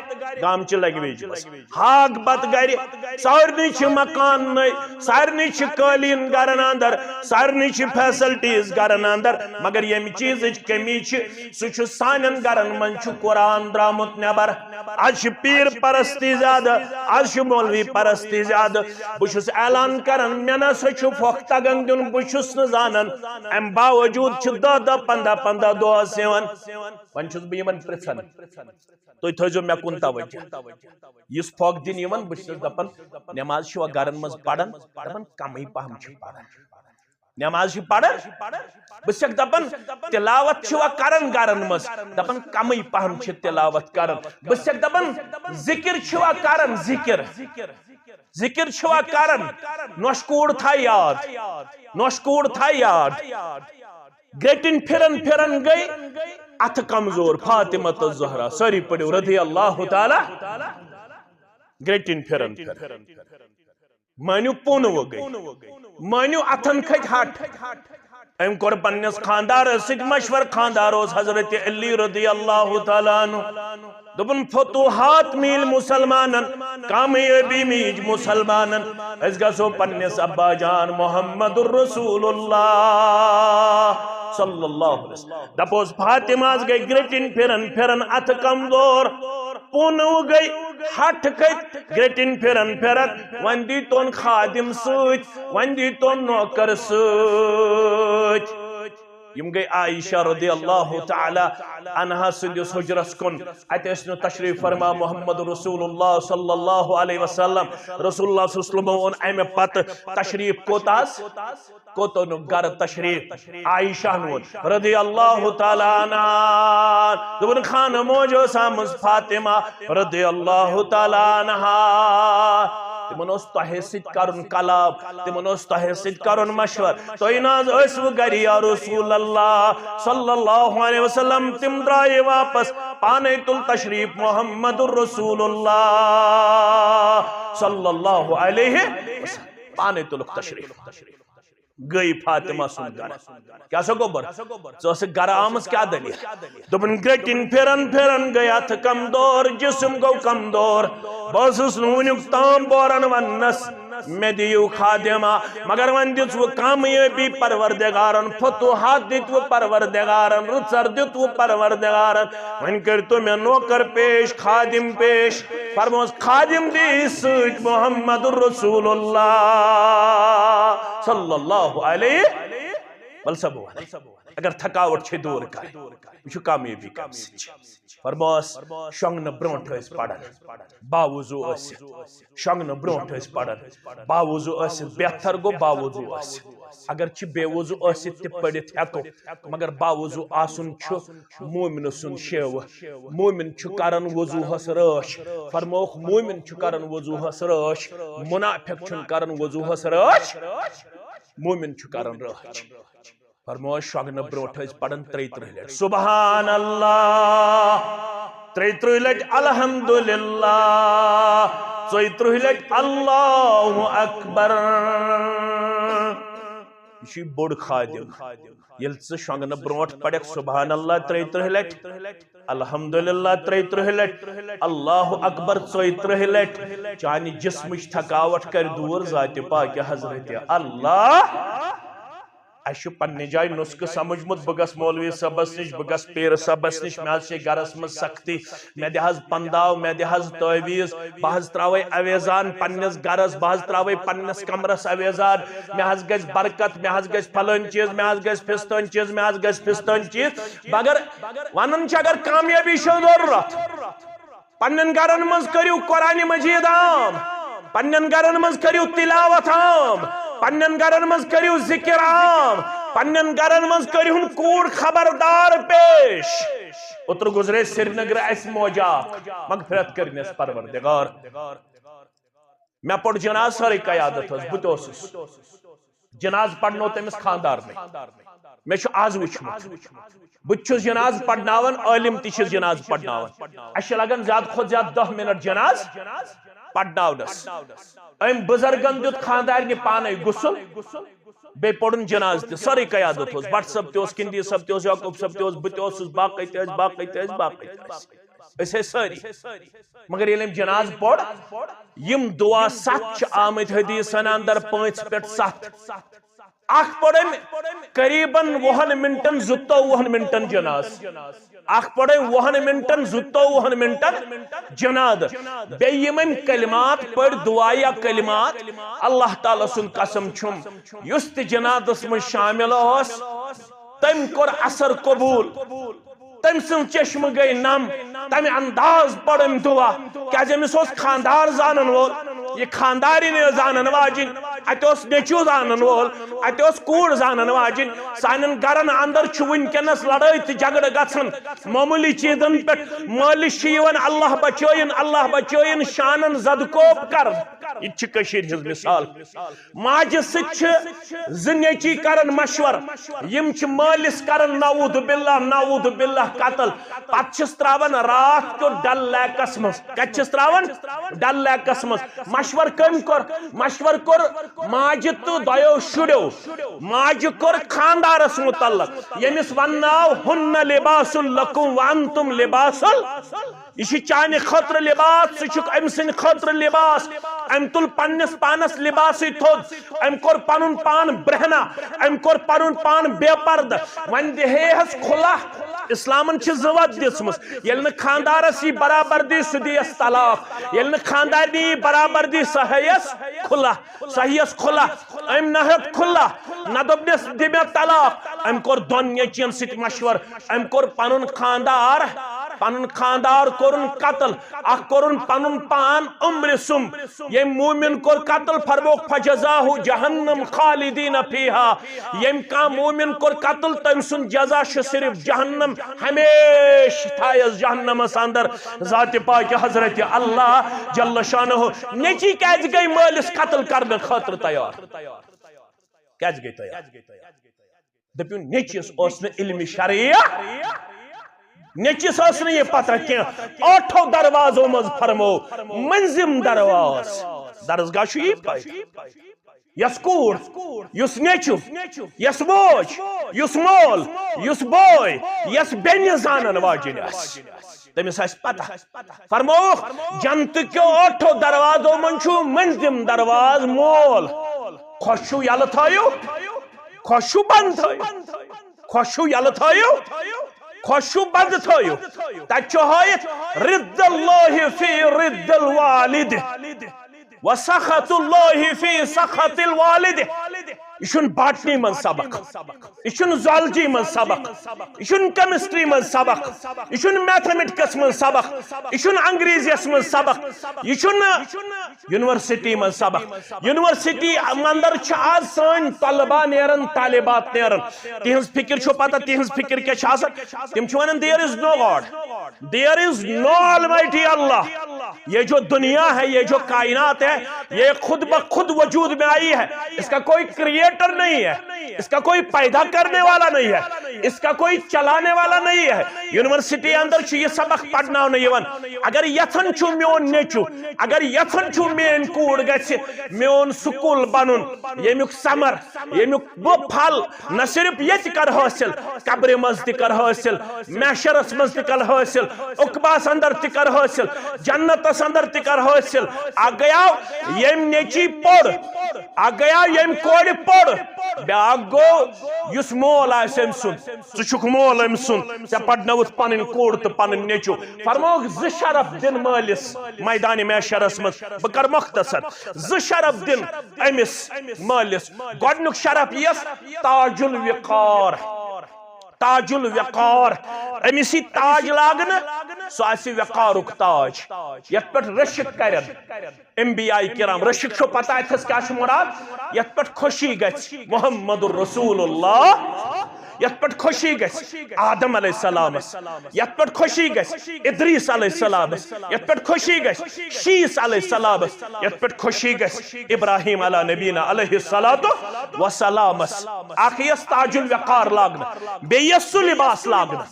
گامچہِ لنگویج منٛز ہاک بتہٕ گرِ، سارنٕے چھِ مکان نٔے، سارنٕے چھِ قٲلیٖن گرن اندر، سارنٕے چھِ فیسلٹیز گرن اندر، مگر ییٚمہِ چیٖزٕچ کٔمی چھِ، سُہ چھُ سانٮ۪ن گرن منٛز چھُ قرآن درٛامُت نٮ۪بر۔ از چھِ پیٖر پرستی زیادٕ، از چھِ مولوی پرستی زیادٕ۔ بہٕ چھُس اعلان کران، مےٚ نہ سا چھُ پھۄکھ تگان دیُن، بہٕ چھُس نہٕ زانان۔ امہِ باوجوٗد چھِ دَہ دَہ، پنٛداہ پنٛداہ دۄہس یِوان۔ وۄنۍ چھُس بہٕ یِمن پرژھان، تُہۍ تھٲیزیو مےٚ کُن توجہ۔ یُس پھۄکھ دِنہٕ یِوان، بہٕ چھُس دپان، نٮ۪ماز چھِوا گرن منٛز پران؟ دپان، کمٕے پہم چھِ پران۔ نٮ۪ماز چھِ پران، بہٕ چھَکھ دَپان، تِلاوت چھِوا کران گرن منٛز؟ دَپان، کمٕے پہم چھِ تِلاوت کران۔ بہٕ چھَکھ دَپان، ذِکِر چھِوا کران؟ ذِکِر، ذِکِر چھِوا کران؟ نۄشہِ کوٗر تھاو یاد، نۄشہِ کوٗر تھاو یاد۔ گرٛٹِنۍ پھِران پھِران گٔے اَتھٕ کمزور، فاطمہ الزہرا، سٲری پٔرِو رضی اللہ تعالیٰ۔ گرٛٹِنۍ پھِران پھِران۔ مٲنِو، پوٗنہٕ گٔے۔ مٲنِو، اَتھن کھٔتۍ ہَٹھ۔ أمۍ کوٚر پننِس خاندارس سۭتۍ مشور۔ خاندار اوس حضرت علی رضی اللہ تعالیٰ عنہ۔ دوٚپُن، فتوحات میٖلۍ مُسلمانن، کامیٲبی میٖج مُسلمانن۔ أسۍ گژھو پننِس ابا جان محمد رسول اللہ صلی اللہ علیہ وسلم۔ دپوس، فاطمہ ہس گٔے گرٛٹِنۍ پھِران پھِران اَتھٕ کمزور۔ پوٗنہٕ گٔے، ہَٹھ کھٔتۍ، گرٛٹِنۍ پھِران پھِران۔ وۄنۍ دیٖتون خادم سۭتۍ، وۄنۍ دیٖتون نوکر سۭتۍ۔ یِم گٔے عائشہ رضی اللہ تعالیٰ عنہا سٕنٛدِس حُجرس کُن۔ اَتہِ ٲسۍ نہٕ تشریٖف فرما محمد رسول اللہ صلی اللہ علیہ وسلم۔ رسول اللہ صلی اللہ علیہ وسلم ووٚن اَمہِ پتہٕ تشریٖف کوٚت آز؟ کوٚت اوٚنُکھ گرٕ تشریٖف؟ عائشہ ہن ووٚن رضی اللہ تعالیٰ عنہا۔ دوٚپُن، خانہٕ موج ٲس آمٕژ فاطمہ رضی اللہ تعالیٰ عنہا۔ تِمن اوس تۄہہِ سۭتۍ کرُن کلام، تِمن اوس تۄہہِ سۭتۍ کرُن مشور۔ تُہۍ نہ حظ ٲسوٕ گرِ یا رسول اللہ صلی اللہ علیہ وسلم؟ تِم درٛایہِ واپس، پانے تُل تشریٖف محمد رسول اللہ صلی اللہ علیہ وسلم۔ پانے تُلُکھ تشریٖف۔ گٔے فاطمہ سُنٛد گرٕ۔ کیٛاہ سا گوٚبر؟ ژٕ ٲسٕکھ گرٕ آمٕژ، کیٛاہ دٔلیٖل؟ دوٚپُن، گرٛٹِنۍ پھِران پھِران گٔے اَتھٕ کمزور، جسم گوٚو کمزور۔ بہٕ ٲسٕس نہٕ وُنیُک تام بوران وننس، مےٚ دِیِو خادمہ۔ مگر وۄنۍ دِژوٕ کامیٲبی پروردگارن، فتوحات دِتوٕ پروردگارن، رٕژر دِتوٕ پروردگارن۔ وۄنۍ کٔرۍتو مےٚ نوکر پیش، خادم پیش۔ فرموس، خادم دی سۭتۍ محمد رسول اللہ صلی اللہ علیہ۔ ول سا بہٕ وَنَے، اگر تھکاوٹ چھے دوٗر کرٕنۍ، یہِ چھُ کامیٲبی کَمہِ سۭتۍ چھِ؟ فرموس، شۄنٛگنہٕ برونٛٹھ ٲسۍ پران، باوضوٗ ٲسِتھ۔ شۄنٛگنہٕ برونٛٹھ ٲسۍ پران، باوضوٗ ٲسِتھ۔ بہتر گوٚو باوضوٗ ٲسِتھ۔ اگر چھِ بے وضوٗ ٲسِتھ تہِ پٔرِتھ ہٮ۪کو، مگر باوضوٗ آسُن چھُ مومنہٕ سُنٛد شیوٕ۔ مومن چھُ کران وضوٗہس رٲچھ۔ فرمووُکھ، مومن چھُ کران وضوٗہس رٲچھ، منافق چھُنہٕ کران وضوٗہس رٲچھ، مومن چھُ کران رٲچھ۔ فرمووُکھ، شۄنٛگنہٕ برونٛٹھ ٲسۍ پران ترٛیہِ ترٕٛہہِ لٹہِ سبحان اللہ، ترٛیہِ ترٕٛہہِ لٹہِ الحمدللہ، ژۄیہِ ترٕٛہہِ لٹہِ اللہ اکبر۔ یہِ چھُ بوٚڑ خادم۔ ییٚلہِ ژٕ شۄنٛگنہٕ برونٛٹھ پرکھ سبحان اللہ ترٛیہِ ترٕٛہہِ لٹہِ، الحمدللہ ترٛیہِ ترٕٛہہِ لٹہِ، اللہ اکبر ژۄیہِ ترٕٛہہِ لٹہِ، چانہِ جسمٕچ تھکاوٹ کرِ دوٗر ذاتِ پاکہِ حضرت اللہ۔ اسہِ چھُ پننہِ جایہِ نسخہٕ سمجھمُت، بہٕ گژھٕ مولوی صٲبس نِش، بہٕ گژھٕ پیٖر صٲبس نِش، مےٚ حظ چھِ گرس منٛز سختی، مےٚ دِ حظ پنداو، مےٚ دِ حظ تعویٖذ، بہٕ حظ تراوے اویزان پننِس گرس، بہٕ حظ تراوے پننِس کمرس اویزان، مےٚ حظ گژھِ برکت، مےٚ حظ گژھِ فلٲنۍ چیٖز، مےٚ حظ گژھِ فستٲنۍ چیٖز، مےٚ حظ گژھِ فستٲنۍ چیٖز۔ مگر ونان چھِ، اگر کامیٲبی چھو ضروٗرت، پننٮ۪ن گرن منٛز کٔرِو قرآن مجید عام، پننٮ۪ن گرن منٛز کٔرِو تلاوت عام، پننٮ۪ن گرن منٛز کٔرِو ذکر عام، پننٮ۪ن گرن منٛز کٔرِہُن کوٗر خبردار پیش۔ اوترٕ گُزرے سرینگرٕ اسہِ موجا، مغفرت کٔرِنس پروردگار۔ مےٚ پوٚر جناز سٲرٕے قیادت ٲس، بہٕ تہِ اوسُس۔ جناز پرنو تٔمِس خاندارنٕے۔ مےٚ چھُ آز وٕچھمُت، بہٕ تہِ چھُس جناز پرناوان، عٲلِم تہِ چھِ جناز پرناوان۔ اَسہِ چھِ لگان زیادٕ کھۄتہٕ زیادٕ دَہ مِنٹ جناز پرناونس۔ أمۍ بُزرگن دیُت خانٛدارنہِ پانے غسل، بیٚیہِ پوٚرُن جناز تہِ، سٲرٕے قیادت اوس، بٹ صٲب تہِ اوس، کِندی صٲب تہِ اوس، یعقوب صٲب تہِ اوس، بہٕ تہِ اوسُس، باقٕے تہِ ٲسۍ، باقٕے تہِ ٲسۍ، باقٕے تہِ ٲسۍ۔ أسۍ ٲسۍ سٲری۔ مگر ییٚلہِ أمۍ جناز پوٚر، یِم دُعا ستھ چھِ آمٕتۍ حدیثن اندر، پانٛژِ پٮ۪ٹھ ستھ۔ اکھ پوٚر أمۍ قریباً وُہن منٹن، زٕتووُہن منٹن جناز۔ اکھ پوٚر أمۍ وُہن منٹن، زٕتووُہن منٹن جناز۔ بیٚیہِ یِم أمۍ کلمات پٔرۍ، دُعا یا کلمات، اللہ تعالیٰ سُنٛد قسم چھُم، یُس تہِ جنازس منٛز شامل اوس، تٔمۍ کوٚر اثر قبول۔ تٔمۍ سٕنٛز چشمہٕ گٔے نم۔ تمہِ انداز پٔر أمۍ دُعا۔ کیازِ أمِس اوس خانٛدار زانن وول، یہِ خانٛدارِنۍ ٲس زانن واجِنۍ، اتہِ اوس نیٚچو زانن وول، اتہِ اوس کوٗر زانن واجِنۍ۔ سانٮ۪ن گرن اندر چھُ وٕنکیٚنس لڑٲے تہٕ جھگڑٕ گژھان معموٗلی چیٖزن پٮ۪ٹھ۔ مٲلِس چھُ یِوان اللہ بچٲیِن، اللہ بچٲیِن شانن زدٕ کوپ کرنہٕ۔ یہِ تہِ چھِ کٔشیٖرِ ہٕنٛز مثال۔ ماجہِ سۭتۍ چھِ زٕ نیٚچی کران مشور، یِم چھِ مٲلِس کران نعوذ باللہ، نعوذ باللہ قتل۔ پتہٕ چھِس تراوان راتھ کیُتھ ڈل لیکس منٛز۔ کتہِ چھِس تراوان؟ ڈل لیکس منٛز۔ مشور کٔمۍ کوٚر؟ مشور کوٚر ماجہِ تہٕ دۄیو شُریو۔ ماجہِ کوٚر خانٛدارس متعلق، ییٚمِس ونناو، ہن لباس لکم وانتم لباس۔ یہِ چھُ چانہِ خٲطرٕ لباس، ژٕ چھُکھ أمۍ سٕنٛدِ خٲطرٕ لباس۔ أمۍ تُل پننِس پانس لباسٕے تھوٚد، أمۍ کوٚر پنُن پان برہنہ، أمۍ کوٚر پنُن پان بے پردٕ۔ وۄنۍ دِہے حس کھُلہ۔ اسلامن چھِ زٕ وتھ دِژمٕژ۔ ییٚلہِ نہٕ خانٛدارس یی برابردی، سُہ دِیس طلاق۔ ییٚلہِ نہٕ خانٛدارنہِ یی برابردی، سۄ ہیٚیس کھُلہ۔ سۄ ہیٚیس کھُلہ۔ أمۍ نہ ہیوٚت کھُلہ، نہ دوٚپنس، "دِ مےٚ طلاق۔" أمۍ کوٚر دۄن نیٚچوٮ۪ن سۭتۍ مشور۔ أمۍ کوٚر پنُن خانٛدار، پنُن خانٛدار کوٚرُن قتل۔ اکھ کوٚرُن پنُن پان عمرِ سُم۔ ییٚمۍ مومن کوٚر قتل، فرمووُکھ، "فجزاہ جہنم خالدین فیہا۔" ییٚمۍ کانٛہہ مومن کوٚر قتل، تٔمۍ سُنٛد جزا چھُ صرف جہنم، ہمیشہٕ تھایس جہنمس اندر۔ ذات پاک حضرت اللہ جل شانہ۔ نیٚچی کیازِ گٔے مٲلِس قتل کرنہٕ خٲطرٕ تیار؟ کیازِ گٔے تیار؟ دٔپِو، نیٚچِس اوس نہٕ علمِ شرعیہ، نیٚچِس ٲس نہٕ یہِ پتہ کینٛہہ۔ ٲٹھو دروازو منٛز فرمو مٔنٛزِم درواز۔ درسگاہ چھُ یی پاے۔ یۄس کوٗر، یُس نیٚچُو، یۄس موج، یُس مول، یُس بوے، یۄس بیٚنہِ زانن واجِنۍ آسہِ، تٔمِس آسہِ پتہ۔ فرمووُکھ، جنتہٕ کیو ٲٹھو دروازو منٛز چھُ مٔنٛزِم درواز مول۔ خۄش چھُو یلہٕ تھٲیِو، خۄش چھُو بنٛد تھٲیِو، خۄش چھُو یلہٕ تھٲیِو، خۄش چھُو بنٛد تھٲیِو۔ تتہِ چھُ ہٲیِتھ، رِد اللہ فی رِد الوالد، و سخط اللہ فی سخط الوالد۔ یہِ چھُنہٕ باٹنی منٛز سبق، یہِ چھُنہٕ زالجی منٛز سبق، یہِ چھُنہٕ کیمسٹری منٛز سبق، یہِ چھُنہٕ میتھمیٹکس منٛز سبق، یہِ چھُنہٕ انگریزیس منٛز سبق، یہِ چھُنہٕ یونیورسٹی منٛز سبق۔ یونیورسٹی اندر چھِ آز سٲنۍ طلبہ نیران، طالبات نیران۔ تِہنٛز فکر چھو پتہ، تِہنٛز فکر کیٛاہ چھِ آسان؟ تِم چھِ ونان، "There is no God, there is no Almighty Allah, یہ جو دنیا ہے، یہ جو کائنات ہے، یہ خود بخود وجود میں آئی ہے، اس کا کوئی کریئٹر نہیں ہے، اس کا کوئی پیدا کرنے والا نہیں ہے، اس کا کوئی چلانے والا نہیں ہے۔" یونیورسٹی اندر چھُ یہِ سبق پرناونہٕ یِوان۔ اگر یژھان چھُ میون نیٚچُو، اگر یژھان چھُ میٲنۍ کوٗر گژھِ میون سکوٗل بنُن، ییٚمیُک ثمر، ییٚمیُک بہٕ پھل نہ صرف ییٚتہِ کر حٲصِل، قبرِ منٛز تہِ کر حٲصِل، محشرس منٛز تہِ کر حٲصِل، عقباس اندر تہِ کر حٲصِل، جنتس اندر تہِ کر حٲصِل۔ اکھ گٔیاو ییٚمۍ نیٚچی پوٚر، اکھ گٔیاو ییٚمۍ کورِ پوٚر، بیاکھ گوٚو یُس مول آسہِ أمۍ سُنٛد۔ ژٕ چھُکھ مول أمۍ سُنٛد، ژےٚ پرنٲوٕتھ پنٕنۍ کوٗر تہٕ پنٕنۍ نیٚچُو۔ فرمووُکھ، زٕ شرف دِن مٲلِس میدانِ محشرس منٛز۔ بہٕ کرٕ مختصر، زٕ شرف دِن أمِس مٲلِس۔ گۄڈٕنیُک شرف یِیَس تاج الوقار، تاج الوقار۔ أمِس یی تاج لاگنہٕ، سُہ آسہِ وقارُک تاج، یتھ پٮ۪ٹھ رشک کرن انبیاء کرام۔ رشک چھو پتہ اتھس کیٛاہ چھُ مراد؟ یتھ پٮ۪ٹھ خوشی گژھِ، محمد رسول اللہ۔ یتھ پٮ۪ٹھ خوشی گژھِ آدم علیہ السلامس، یتھ پٮ۪ٹھ خوشی گژھِ ادریس علیہ السلامس، یتھ پٮ۪ٹھ خوشی گژھِ شیس علیہ السلامس، یتھ پٮ۪ٹھ خوشی گژھِ ابراہیم علی نبینا علیہ الصلوۃ والسلامس۔ اکھ یس تاج الوقار لاگنہٕ، بیٚیہِ یس سُہ لباس لاگنہٕ،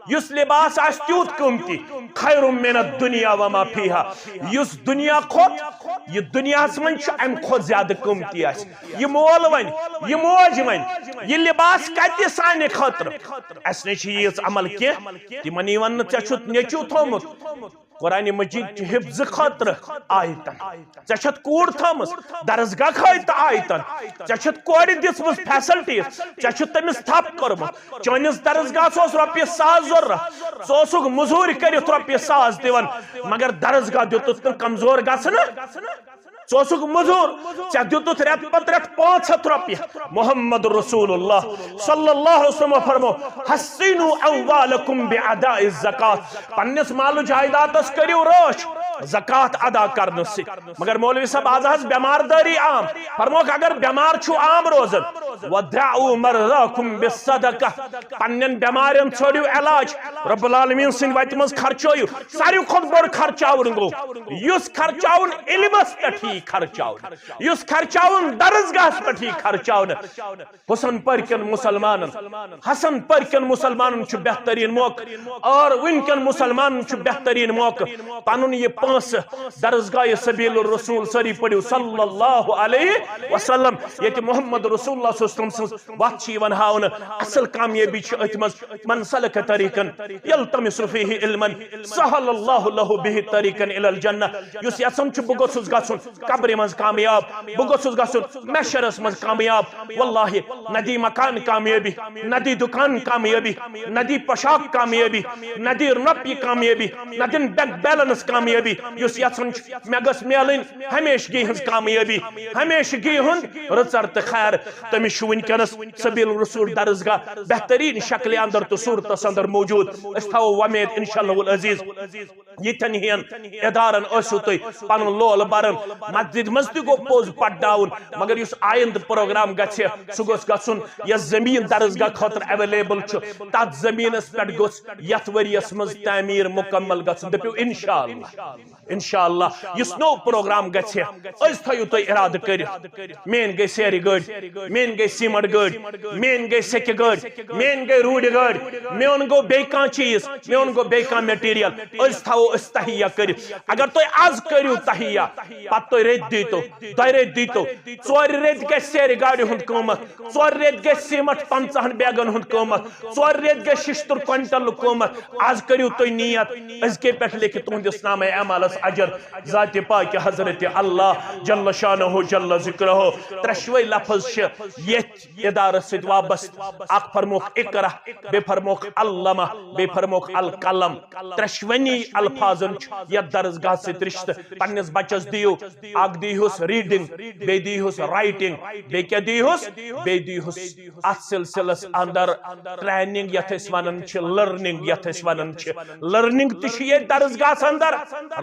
یُس لباس آسہِ تیوٗت قۭمتی، خیر من الدنیا وما فیہا، یُس دنیا کھۄتہٕ، یہِ دنیاہس منٛز چھُ، امہِ کھۄتہٕ زیادٕ قۭمتی آسہِ۔ یہِ مول وۄنۍ، یہِ موج وۄنۍ، یہِ لباس کتہِ سانہِ خٲطرٕ؟ اسہِ نِش چھِ ییٖژ عمل کینٛہہ، تِمن یی وننہٕ، "ژےٚ چھُتھ نیٚچوٗ تھوٚومُت؟" قرآن مجید چھِ حفظہٕ خٲطرٕ آیتن۔ ژےٚ چھتھ کوٗر تھٲومٕژ، درسگاہ خٲطرٕ آیتن۔ ژےٚ چھتھ کورِ دِژمٕژ facilities، ژےٚ چھُتھ تٔمِس تھپھ کوٚرمُت۔ چٲنِس درسگاہس اوس رۄپیہِ ساس ضروٗرت، ژٕ اوسُکھ مٔزوٗرۍ کٔرِتھ رۄپیہِ ساس دِوان، مگر درسگاہ دیُتُتھ نہٕ کمزور گژھنہٕ۔ ژٕ اوسُکھ مٔزوٗر، ژےٚ دیُتُتھ رٮ۪تہٕ پتہٕ رٮ۪تہٕ پانٛژھ ہتھ رۄپیہِ۔ محمد رسول اللہ صلی اللہ علیہ وسلم فرمو، "حصنوا اموالکم باداء الزکات"، پننِس مال و جائیدادس کٔرِو رٲچھ زکات ادا کرنہٕ سۭتۍ۔ مگر مولوی صاحب، از حظ بٮ۪مار دٲری عام۔ فرموکھ، اگر بٮ۪مار چھُو عام روزان، "وداعوا مرضاکم بالصدقہ"، پننٮ۪ن بٮ۪مارٮ۪ن ژھٲنٛڈِو علاج، رب العالمین سٕنٛدِ وتہِ منٛز خرچٲیِو۔ ساروی کھۄتہٕ بوٚڑ خرچاوُن گوٚو یُس خرچاوُن علمس پٮ۪ٹھ یی خرچاونہٕ، یُس خرچاوُن درسگاہس پٮ۪ٹھ یی خرچاونہٕ۔ حسن پرکن مسلمانن، حسن پرکن مسلمانن چھُ بہترین موقع، اور وٕنکٮ۪ن مسلمانن چھُ بہترین موقع پنُن یہِ پونٛسہٕ درسگاہ سبیل الرسول سٲری پٔرِو صلی اللہ علیہ وسلم، ییٚتہِ محمد رسول اللہ صلی اللہ علیہ وسلم سٕنٛز وتھ چھِ یِوان ہاونہٕ، اصل کامیٲبی چھِ أتھۍ منٛز۔ من سلک طریقا یلتمس فیہ علما سہل اللہ لہ بہ طریقا الی الجنہ۔ یُس یژھان چھُ بہٕ گوٚژھُس گژھُن قبرِ منٛز کامیاب، بہٕ گوٚژھُس گژھُن محشرس منٛز کامیاب، واللہ نہ دی مکان کامیٲبی، نہ دی دُکان کامیٲبی، نہ دی پوشاک کامیٲبی، نہ دی رۄپیہِ کامیٲبی، نہ دِن بینک بیلنس کامیٲبی۔ یُس یژھان چھُ مےٚ گٔژھ میلٕنۍ ہمیشگی ہٕنٛز کامیٲبی، ہمیشگی ہُنٛد رٕژر تہٕ خیر، تٔمِس چھُ وٕنکیٚنس سبیل الرسول درسگاہ بہترین شکلہِ اندر تہٕ صورتس اندر موجود۔ أسۍ تھاوو وۄمید انشاءاللہ العزیز یِتھٮ۪ن ہِوٮ۪ن ادارن ٲسِو تُہۍ پنُن لول بران۔ مسجد منٛز تہِ گوٚو پوٚز پرناوُن، مگر یُس آیندٕ پروگرام گژھِ، سُہ گوٚژھ گژھُن یۄس زٔمیٖن درسگاہ خٲطرٕ اویلیبل چھُ، تتھ زٔمیٖنس پٮ۪ٹھ گوٚژھ یتھ ؤریس منٛز تعمیٖر مکمل گژھُن۔ دٔپِو انشاءاللہ، انشاءاللہ یُس نوٚو پروگرام گژھِ، أزۍ تھٲیِو تُہۍ ارادٕ کٔرِتھ۔ میٲنۍ گٔے سیرِ گٲڑۍ، میٲنۍ گٔے سیمنٹ گٲڑۍ، میٲنۍ گٔے سیٚکہِ گٲڑۍ، میٲنۍ گٔے روٗڈِ گٲڑۍ، میون گوٚو بیٚیہِ کانٛہہ چیٖز، میون گوٚو بیٚیہِ کانٛہہ میٹیریل۔ أسۍ تھاوو أسۍ تہیہ کٔرِتھ۔ اگر تُہۍ از کٔرِو تہیہ، پتہٕ تُہۍ رٔتۍ دیٖتو، دۄیہِ رٔتۍ دیٖتو، ژورِ رٔتۍ گژھِ سیرِ گاڑِ ہُنٛد قۭمتھ، ژورِ رٔتۍ گژھِ سیمنٹ پنٛژاہن بیگن ہُنٛد قۭمتھ، ژورِ رٔتۍ گژھِ شِشتُر کوینٹل قۭمتھ۔ از کٔرِو تُہۍ نیت، أزکے پٮ۪ٹھ لیکھِ تُہنٛدِس نامہ اعمالس اجر۔ ذاتِ پاکِ حضرت اللہ جل شانہ جل ذکرہ۔ ترٛشوے لفظ چھِ یتھ ادارس سۭتۍ وابستہٕ۔ اکھ فرموکھ اقرا، بیٚیہِ فرموکھ علمہ، بیٚیہِ فرموکھ القلم۔ ترٛشوٕنی الفاظن چھُ یتھ درسگاہ سۭتۍ رشتہٕ۔ پننِس بچس دِیِو، اکھ دیٖہُس reading، بیٚیہِ دیٖہُس writing، بیٚیہِ کیٛاہ دیٖہُس؟ بیٚیہِ دیٖہُس اتھ سلسلس اندر training یتھ أسۍ ونان چھِ، learning یتھ أسۍ ونان چھِ۔ Learning تہِ چھِ ییٚتہِ درسگاہس اندر،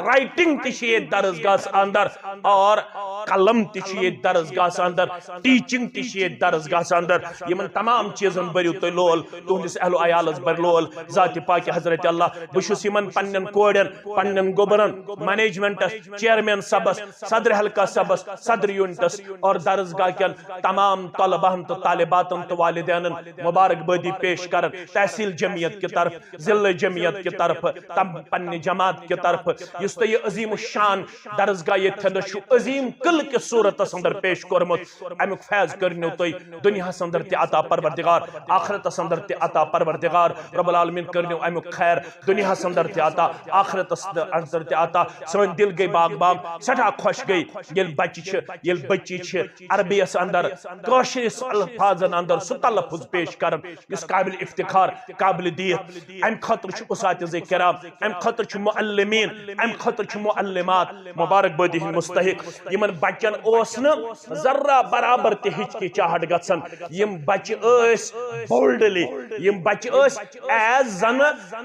writing تہِ چھِ ییٚتہِ درسگاہس اندر، اور قلم تہِ چھِ ییٚتہِ درسگاہس اندر، teaching تہِ چھِ ییٚتہِ درسگاہس اندر۔ یِمن تمام چیٖزن بٔرِو تُہۍ لول، تُہنٛدِس اہل و عیالس بٔرۍ لول۔ ذاتِ پاکِ حضرت اللہ، بہٕ چھُس یِمن پننٮ۪ن کورٮ۪ن، پننٮ۪ن گوٚبرن، managementس، chairman صٲبس، صدر حلقہ صٲبس، صدر unitس اور درسگاہ کٮ۪ن تمام طلباہن تہٕ طالباتن تہٕ والدینن مبارکبٲدی پیش کران۔ تحصیل جمعیت کہِ طرف، ضلع جمعیت کہِ طرف، تم پننہِ جماعت کہِ طرف، یُس تۄہہِ یہِ عظیم الشان درسگاہ ییٚتہِ تھٲومٕژ چھُ، عظیم قلعہٕ کِس صورتس اندر پیش کوٚرمُت۔ امیُک فیض کٔرنو تُہۍ دُنیاہس اندر تہِ عطا پروردگار، آخرتس اندر تہِ عطا پروردگار۔ رب العالمین کٔرنو امیُک خیر دُنیاہس اندر تہِ عطا، آخرتس اندر تہِ عطا۔ سٲنۍ دل گٔے باغ بام، سٮ۪ٹھاہ خۄش گٔے، ییٚلہِ بچہِ چھِ، ییٚلہِ بچی چھِ عربی یس اندر، کٲشرِس الفاظن اندر سُہ تلفظ پیش کران یُس قابل افتخار، قابل دیت۔ امہِ خٲطرٕ چھُ اساتذہ کرام، امہِ خٲطرٕ چھُ معلمین، امہِ خٲطرٕ چھُ معلمات مبارکبٲدی ہٕنٛدۍ مستحق۔ یِمن بچن اوس نہٕ ذرہ برابر تہِ ہچکچاہٹ گژھان۔ یم بچہِ ٲسۍ بولڈلی، یم بچہِ ٲسۍ ایز زن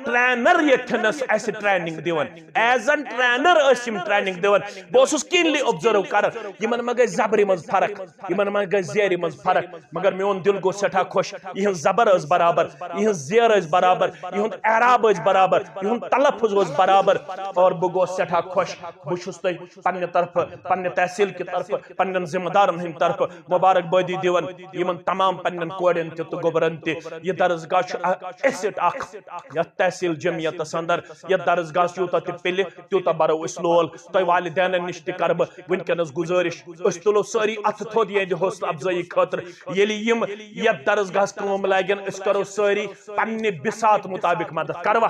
ٹرینر ییٚتھنس اسہِ ٹریننگ دِوان، ایز این ٹرینر ٲسۍ یم ٹریننگ دِوان۔ بہٕ اوسُس کینلی آبزرو کران، یمن منٛز گٔے زبرِ منٛز فرق، یمن منٛز گٔے زیرِ منٛز فرق، مگر میون دل گوٚو سٮ۪ٹھاہ خۄش۔ یِہنٛز زبر ٲس برابر، یِہنٛز زیر ٲس برابر، یِہُنٛد اعراب ٲسۍ برابر، یِہُنٛد تلفظ اوس برابر، اور بہٕ گوٚوس سٮ۪ٹھاہ خۄش۔ بہٕ چھُس تۄہہِ پننہِ طرفہٕ، پننہِ تحصیل کہِ طرفہٕ، پننٮ۪ن ذمہٕ دارن ہٕنٛدِ طرفہٕ مبارک بٲدی دِوان یِمن تمام پننٮ۪ن کورٮ۪ن تہِ تہٕ گوٚبرن تہِ۔ یہِ درسگاہ چھُ اَ-، ایسٹ اکھ یتھ تحصیل جمعیتس اندر۔ یتھ درسگاہس یوٗتاہ تہِ پِلہِ، تیوٗتاہ برو أسۍ لول۔ تۄہہِ والدینن نِش تہِ کرٕ بہٕ وٕنکیٚنس گُزٲرِش، أسۍ تُلو سٲری اتھٕ تھوٚد یِہنٛدِ حوصلہٕ افزٲیی خٲطرٕ۔ ییٚلہِ یِم یتھ درسگاہس کٲم لاگن، أسۍ کرو سٲری پننہِ بساط مطابق مدد۔ کروا؟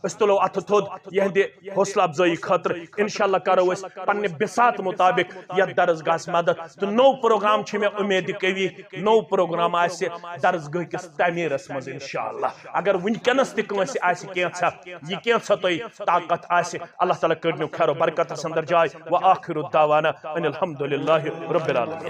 أسۍ تُلو اتھٕ تھوٚد یِہنٛدِ حوصلہٕ افزٲیی خٲطرٕ۔ انشاءاللہ کرو أسۍ پننہِ بساط مطابق یتھ درسگاہس مدد۔ تہٕ نوٚو پروگرام چھِ مےٚ اُمید قوی، نوٚو پروگرام آسہِ درسگاہ کِس تعمیٖرس منٛز انشاءاللہ۔ اگر وٕنکیٚنس تہِ کٲنٛسہِ آسہِ کینٛژھا، یہِ کینٛژھا تۄہہِ طاقت آسہِ، اللہ تعالیٰ کٔرِنو خیر و برکتس اندر جاے۔ وآخر دعوانا ان الحمد للہ رب العالمین۔